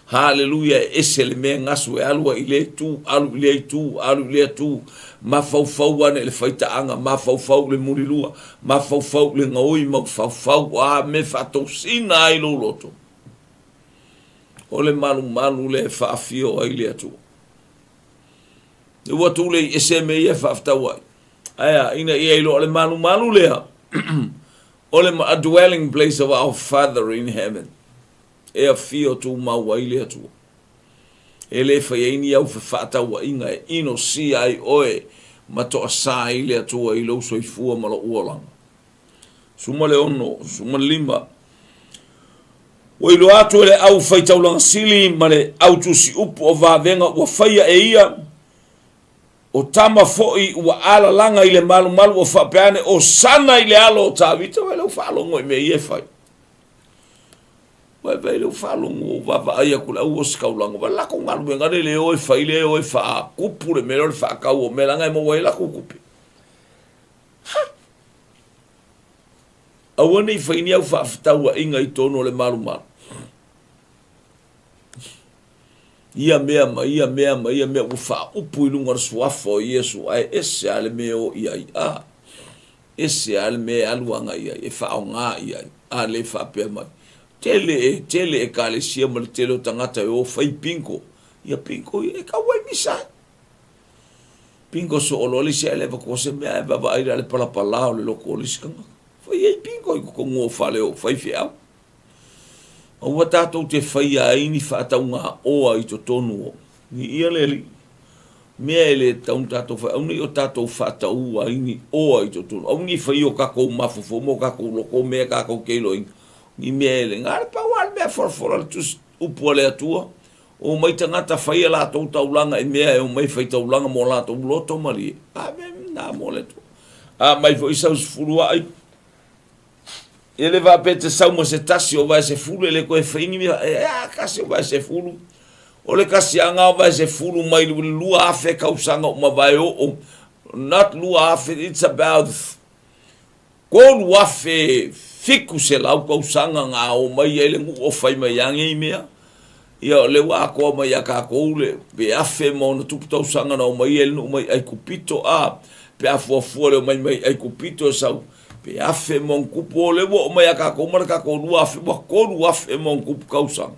Haleluia, e ese le mea gasu e alu ai i lea itu, alu i lea itu, alu i lea itu, mafaufau ane i le faitaaga, mafaufau i le mulilua, mafaufau i le gaoi, mafaufau a mea faatosina ai lou loto. O le malumalu lea e faafio ai le Atua. Ua tulei ese mea ia e faafetauai. Ae a, ina ia iloa o le malumalu lea, o le a dwelling place of our Father in heaven. E afio tumau ai le Atua. E le fai ai ni au fefaatauaiga e inosia ai oe ma toasā ai le Atua i lou soifua ma lou olaga. Suma le ono, suma le lima. Ua iloa atu e le au faitaulaga sili ma le au tusi upu o vavega ua faia e ia, o tama foi ua alalaga i le malumalu ua faapea ane, Osana i le alo o Tavita. Vai lou faalogo i mea ia e fai. Vai vai lou faalogo ua vaavaai atu le au ositaulaga, vai le latou galuega le le o e fai le o e faakupu le mea lea o le faatau o mea leaga e maua ai latou tupe. Ha! Aua ne i fai ni au faafetauaiga i totonu o le malumalu. Ia mea ma ia mea ma ia mea ua faaupu i luga o le Suafa o Iesu, ae ese lava le mea e o i ai, a, ese lava le mea e alu agai i ai, e faaaoga i ai, a le faapea mai. Tele e, tele ekalesia ma le tele o tagata e o fai bingo. Ia bingo ia e tau ai misa ai. Bingo soo loa le isi ae le avatua se mea ae vaavaai la le palapala o le loto o le isi tagata. Fai ai bingo i totonu o fale o faifeau. Aua tatou te faia ai ni faataugaoa i totonu o ni ia le alii. Mea e le tatau ona tatou fai, aua ne i o tatou faataua ai ni oa i totonu. Aua ne i faia o tatou mafaufau ma o tatou loto mea tatou te iloaina. Ni mea e le, na o le pau lava le mea folafola le tusi upu a le Atua. Omai tagata faia latou taulaga i mea e omai fai taulaga mo latou loto malie. A mea na mo le Atua. A mai foi sau sefuluai E le faapea e te sau ma se tasi o vaesefulu e le toe fai ni mea, e a tasi o vaesefulu. O le tasiaga o vaesefulu mai le 2000 tausaga o mavae oo, not 2000, it's about 3700 tausaga na o mai ai le nuu o fai mai a nei mea. Ia o lea ua atoa mai ia tatou le pe afe ma ona tupu tausaga na omai ai le nuu mai Aikupito a pe a fuafua le omai mai Aikupito e sau pe afe ma ona tupu o lea ua oo mai ia tatou ma le tatou 2000 ua 3000 ma ona tupu tausaga.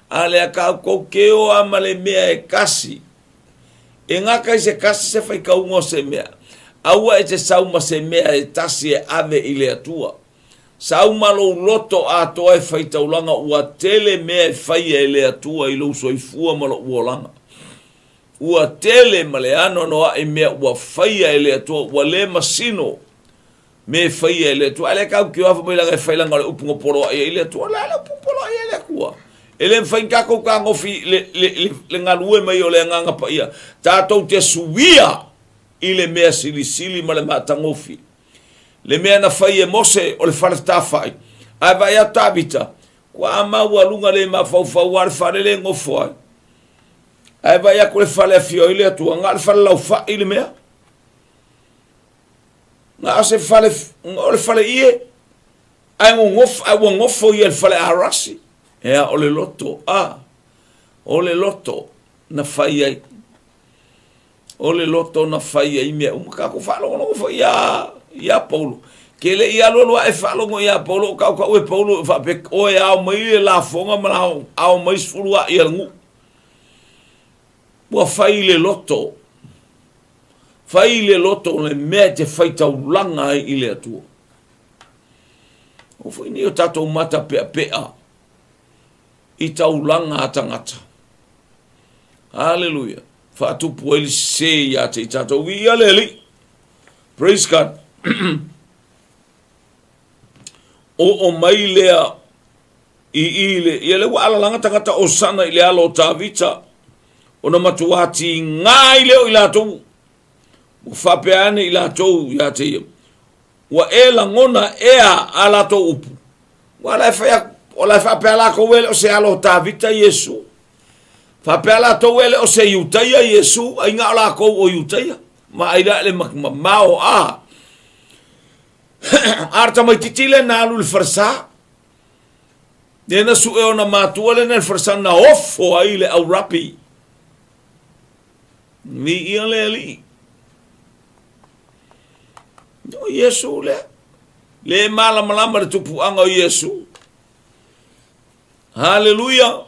A lea tatou te o a ma le mea e tasi e gata i se tasi se faitauga o se mea. Aua e te sau ma se mea e tasi e ave i le Atua. Sau ma lou loto atoa e faitaulaga ua tele mea e faia e le Atua i lou soifua ma lou olaga. Ua tele ma le anoanoaʻi mea ua faia e le Atua ua le masino me e faia e le Atua. Ae le tau kioafa mai laga e fai laga o le upu na poloaʻi ai le Atua. O le a le upu na poloaʻi ai le Atua? E le mafai ona tatou tagofi le, le, le, le galue mai o le Agaga Paia. Tatou te suia i le mea silisili ma le matagofie. Le mea na fai e Mose o le fale tafai. Ae vaai atu Tavita, kua maualuga le mafaufau a le fale le nofo ai. Ae vaai atu le fale afio ai le Atua, na o le fale laufai le mea. Na o se fale, o le fale ie, ae nonofo, ae ua nofo ia i le fale arasi. Ea, o le loto, a, o le loto na fai ai. O le loto na fai ai mea uma. Tatou faalogologo foi iā, iā Paulo. Ke le i alualu aʻe faalogo iā Paulo, o kaukau e Paulo e faapea, oe ao mai le lafoga ma la ao mai sefulu aʻi a le nuu. Ua fai le loto. Fai le loto o le mea e te faitaulaga ai i le Atua. O foi nei o tatou mata peapea i taulaga a tagata. Haleluia. Faatupu ai le sese ia te i tatou. Viia le Alii. Praise God. Oo mai lea i i le, ia le ua alalaga tagata Osana i le alo o Tavita, ona matuā tigā ai lea o i latou, ua faapea ane i latou ia te ia, Ua e lagona ea a latou upu? Ua la e fai atu, o la e faapea latou e le o se alo o Tavita Iesu. Faapea latou e le o se Iutaia Iesu, ai na o latou o Iutaia. Ma ai la le mamao a. A le tamaititi lea na alu i le falesa. Lea na sue ona matua lea na i le falesa na ofo ai le au rapi. Viia le Alii. O Iesu lea. Le malamalama le tupuaga o Iesu. Haleluia.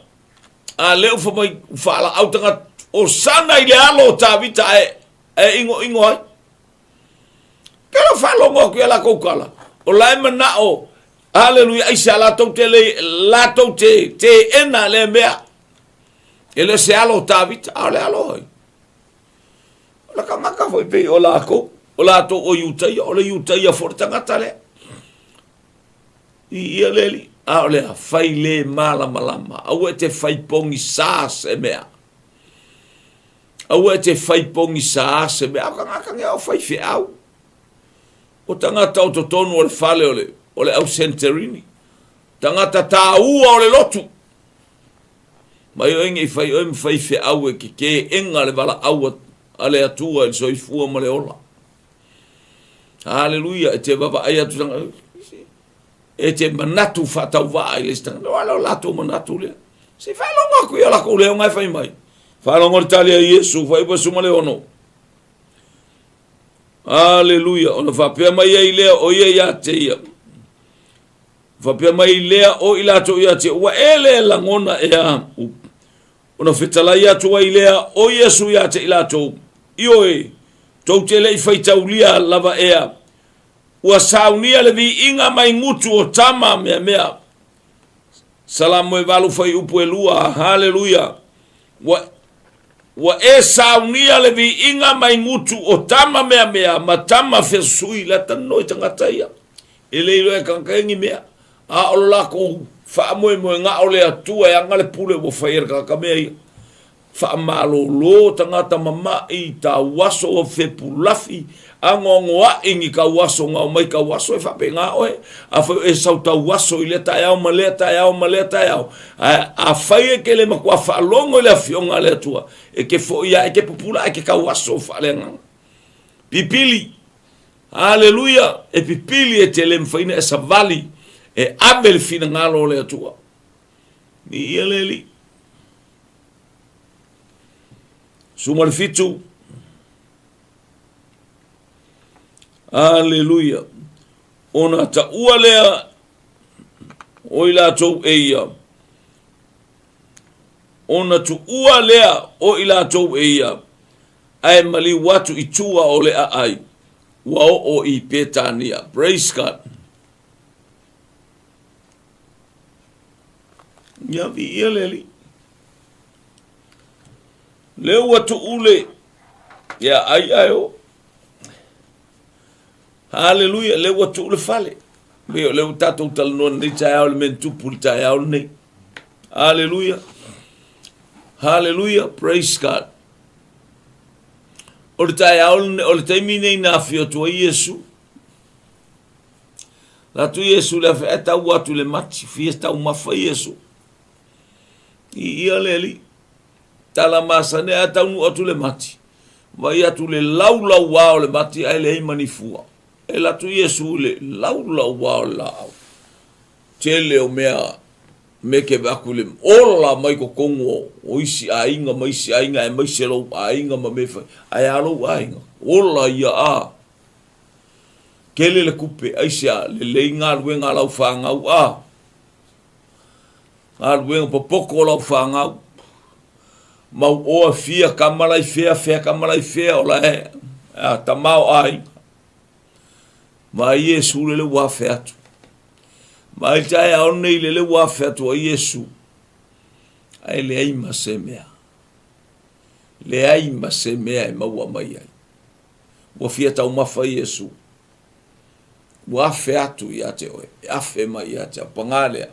A lea ua mai faalaau tagata. Osana i le alo o Tavita ae, ae ingoingo ai. Pela faalogo atu ia latou tala. O la e manao, haleluia, ai se a latou te le, latou te, te ena lea mea. E le o se alo o Tavita, a o le alo ai. O le tagata foi pei o lakou, o latou o Iutaia, o le Iutaia foi le tagata lea. I ia le alii, a o le a fai le malamalama, aua e te fai pogisā se mea. Aua e te fai pogisā se mea. A o tagata nei o faifeau. O tagata o totonu o le fale o le, o le au Santorini. Tagata tāua o le lotu. Mai oe nei fai oe ma faifeau e ke keega le valaau a le Atua i le soifua ma le ola. Haleluia, e te vaavaai atu tanga, e te manatu faatauvaa i le isi tagata. O le latou manatu lea. Se i faalogo atu i a lakou leo e fai mai. Faalogo le tali a Iesu, fuaiupu 16. Aleluia. Ona faapea mai ai lea o ia ia te ia. Faapea mai lea o i latou ia te ua e le lagona ea. Ona fetalai atu ai lea o Iesu ia te i latou, Ioe, tou te le i faitaulia lava ea, ua saunia le viiga mai gutu o tama meamea. Salamo e 8 fuaiupu e 2. Haleluia. Ua Ua e saunia le viiga mai gutu o tama meamea ma tama fesusui le atanoi tagata ia. E le iloa e tagata ni mea, a o lo lakou faamoemoega o le Atua e aga le pule ua fai e le tagata mea ia. Faamalolo tagata mama'i tauaso ua fepulafi, agoagoa'i ni tauaso na omai tauaso e faapena oe. Afai o e sau tauaso i lea taeao ma lea taeao ma lea taeao, ae afai e te le matua faalogo i le Afioga a le Atua, e te fo'i lava, e te pupula ae te tauaso faaleagaga. Pipili! Aleluia! E pipili e te le mafai ona e savali e ave le finagalo o le Atua. Viia le Alii. 17. Aleluia. Ona taua lea o i latou e ia. Ona tuua lea o i latou e ia, ae maliu atu i tua o le aai, ua oo i Petania. Praise God. Ia viia le Alii. Lea ua tuu le ia ai ae o. Haleluia, lea ua tuu le fale. Me o lea ua tatou talanoa lenei taeao le mea na tupu i le taeao lenei. Haleluia. Haleluia, praise God. O le taeao o le taimi nei na afio atu ai Iesu. La atu Iesu le afe ae tau atu le mati, fia taumafa Iesu. I ia le Alii. Tala masani ae taunuu atu le mati. Vai atu le laulauā o le mati ae leai ma ni fua. E alu atu Iesu i le laulauā o le laau. Tele o mea me ke aku le ola mai totonu o, o isi aiga ma isi aiga aemaise lou aiga ma mea fai. Ae a lou aiga? Ola ia a. Tele le kupe, aisea, lelei galuega a lau fanau a. Galuega popoto o lau fanau. Mau oa fia tama la i fea, fea tama la i fea, o la e a tama o aiga. Vaai Iesu lele ua afe atu. Vaai le taeao nei lele ua afe atu ai Iesu. Ae leai ma se mea. Leai ma se mea e maua mai ai. Ua fia taumafa Iesu. Ua afe atu ia te oe, e afe mai ia te au. Pagā lea,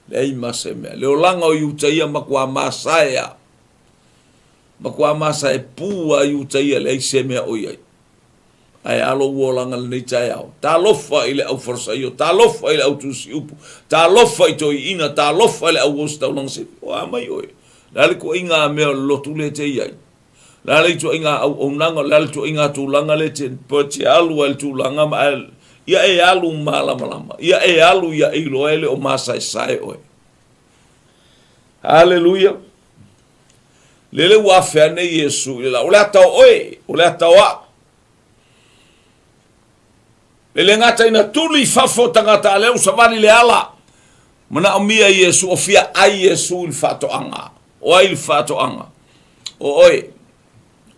leai ma se mea. Le olaga o Iutaia matua masae a. Matua masae pū a Iutaia leai se mea o i ai. Ae a lou olaga lenei taeao. Talofa i le au Farisaio, talofa i le au tusi upu, talofa i toeaiina, talofa i le au ositaulaga sifi. O a mai oe? Le a le ituaiga mea o le lotu lea e te i ai? O le a le ituaiga auaunaga, o le a le ituaiga tulaga lea e te alu ai i le tulaga ma ae, ia e alu malamalama, ia e alu ia e iloa e le o masaesae oe. Haleluia! Lele ua afe ane Iesu i le la, o le ata o oe, o le ata o au. E le gata ina tuli i fafo tagata a lea ua savali le ala. Manaomia Iesu, o fia ai Iesu i le faatoaga. O ai le faatoaga? O oe,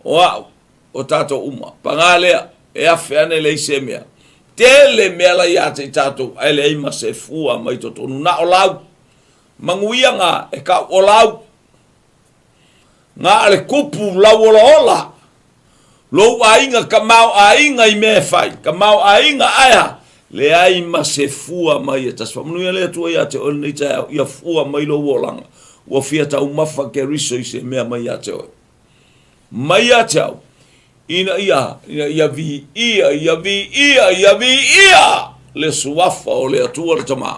o au, o tatou uma. Pagā lea, e afe ane leai se mea. Tele mea la ia te i tatou, ae leai ma se fua mai totonu. Na o lau, manuia ngā, e kau o lau. Ngā a le kupu lau olaola. Lou aiga, ka mao aiga i mea e fai, ka mao aiga ae a? Leai ma se fua mai e tasi. Faamanuia le Atua ia te oe lenei taeao, ia fua mai lou olaga. Ua fia taumafa Keriso i se mea mai ia te oe. Mai ia te au, ina ia, ina ia viia, ia viia, ia viia le suafa o le Atua le Tama,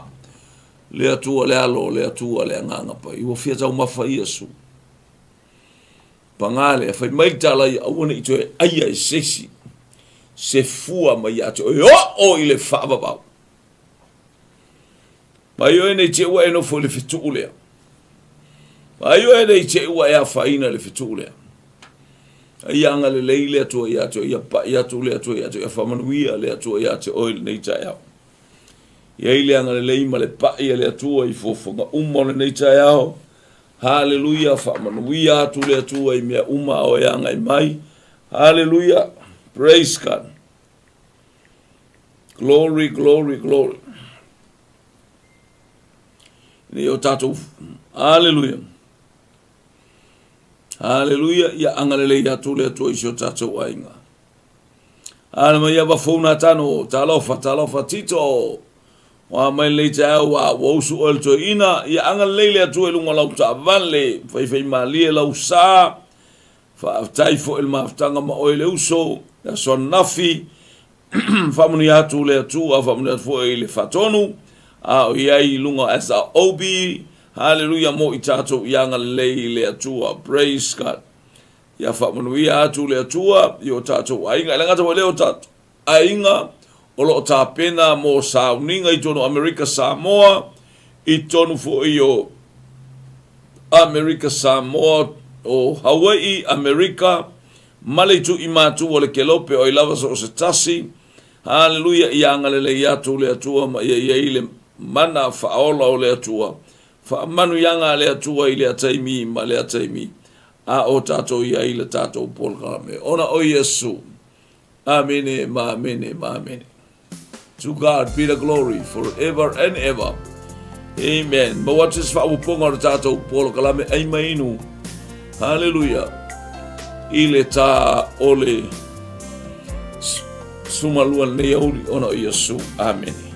le Atua le Alo, le Atua le Agaga Paia. Ua fia taumafa Iesu. Pagā lea, fai mai le tala ia aua ne i toe aia e se isi se fua mai ia te oe, oo i le faavavau. Mai oe nei te ua e nofo i le fetuu lea. Vaai oe ne i te i ua e afaina i le fetuu lea. A ia agalelei le Atua ia te oe, ia pai atu le Atua ia te oe, ia faamanuia le Atua ia te oe i lenei taeao. Ia i le agalelei ma le pai a le Atua i fuafuaga uma o lenei taeao. Haleluia, faamanuia atu le Atua i mea uma a oe agai mai. Haleluia, praise God. Glory, glory, glory. Nei o tātou, haleluia. Haleluia, ia agalelei atu le Atua i si o tātou aiga. Ana mai ava fou tano, talofa, talofa Tito. Wa mai lei te au a ua usu oe le toeaina, ia agalelei le Atua i luga o lau taavale, faifai malie lau sa, faafetai foi i le mafutaga ma oe le uso, le aso ananafi, faamanuia atu le Atua, faamanuia atu foi i le faatonu, a o i ai i luga o SROB, haleluia mo i tatou ia agalelei le Atua, praise God. Ia faamanuia atu le Atua i o tatou aiga, e le gata foi i lea o tatou aiga o lo o tapena mo sauniga i totonu o Amerika Samoa, i totonu foi o Amerika Samoa, o Hawaii, Amerika, ma le itu i matu o le kelope o ai lava so o se tasi. Haleluia, ia agalelei atu le Atua ma ia i ai le mana faaola o le Atua. Faamanuiaga a le Atua i lea taimi ma lea taimi, a o tatou i ai i le tatou polokalame. Ona o Iesu. Amene ma amene ma amene. To God be the glory forever and ever. Amen. Maua atu se faaopoopoga o le tatou polokalame ai ma inu. Hallelujah. I le tā o le sumalua lenei auli ona o Iesu. Amene.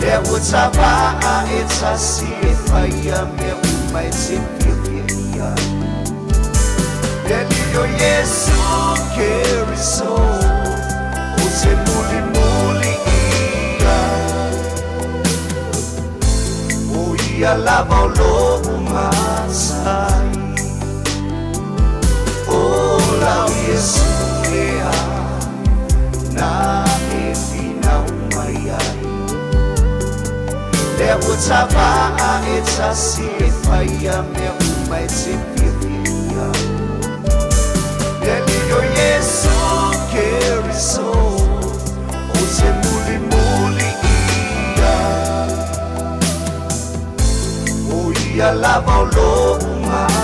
Lea ua tavaa e tasi e faia mea uma e te fiafia i ai. Le Alii o Iesu Keriso ou te mulimuli i ai. O ia lava o lou matai. O lau Iesu lea na e finau mai ai. Lea ua tavaa e tasi e faia mea uma e te fiafia i ai. Le Alii o Iesu Keriso ou te mulimuli i ai. O ia lava o lou matai.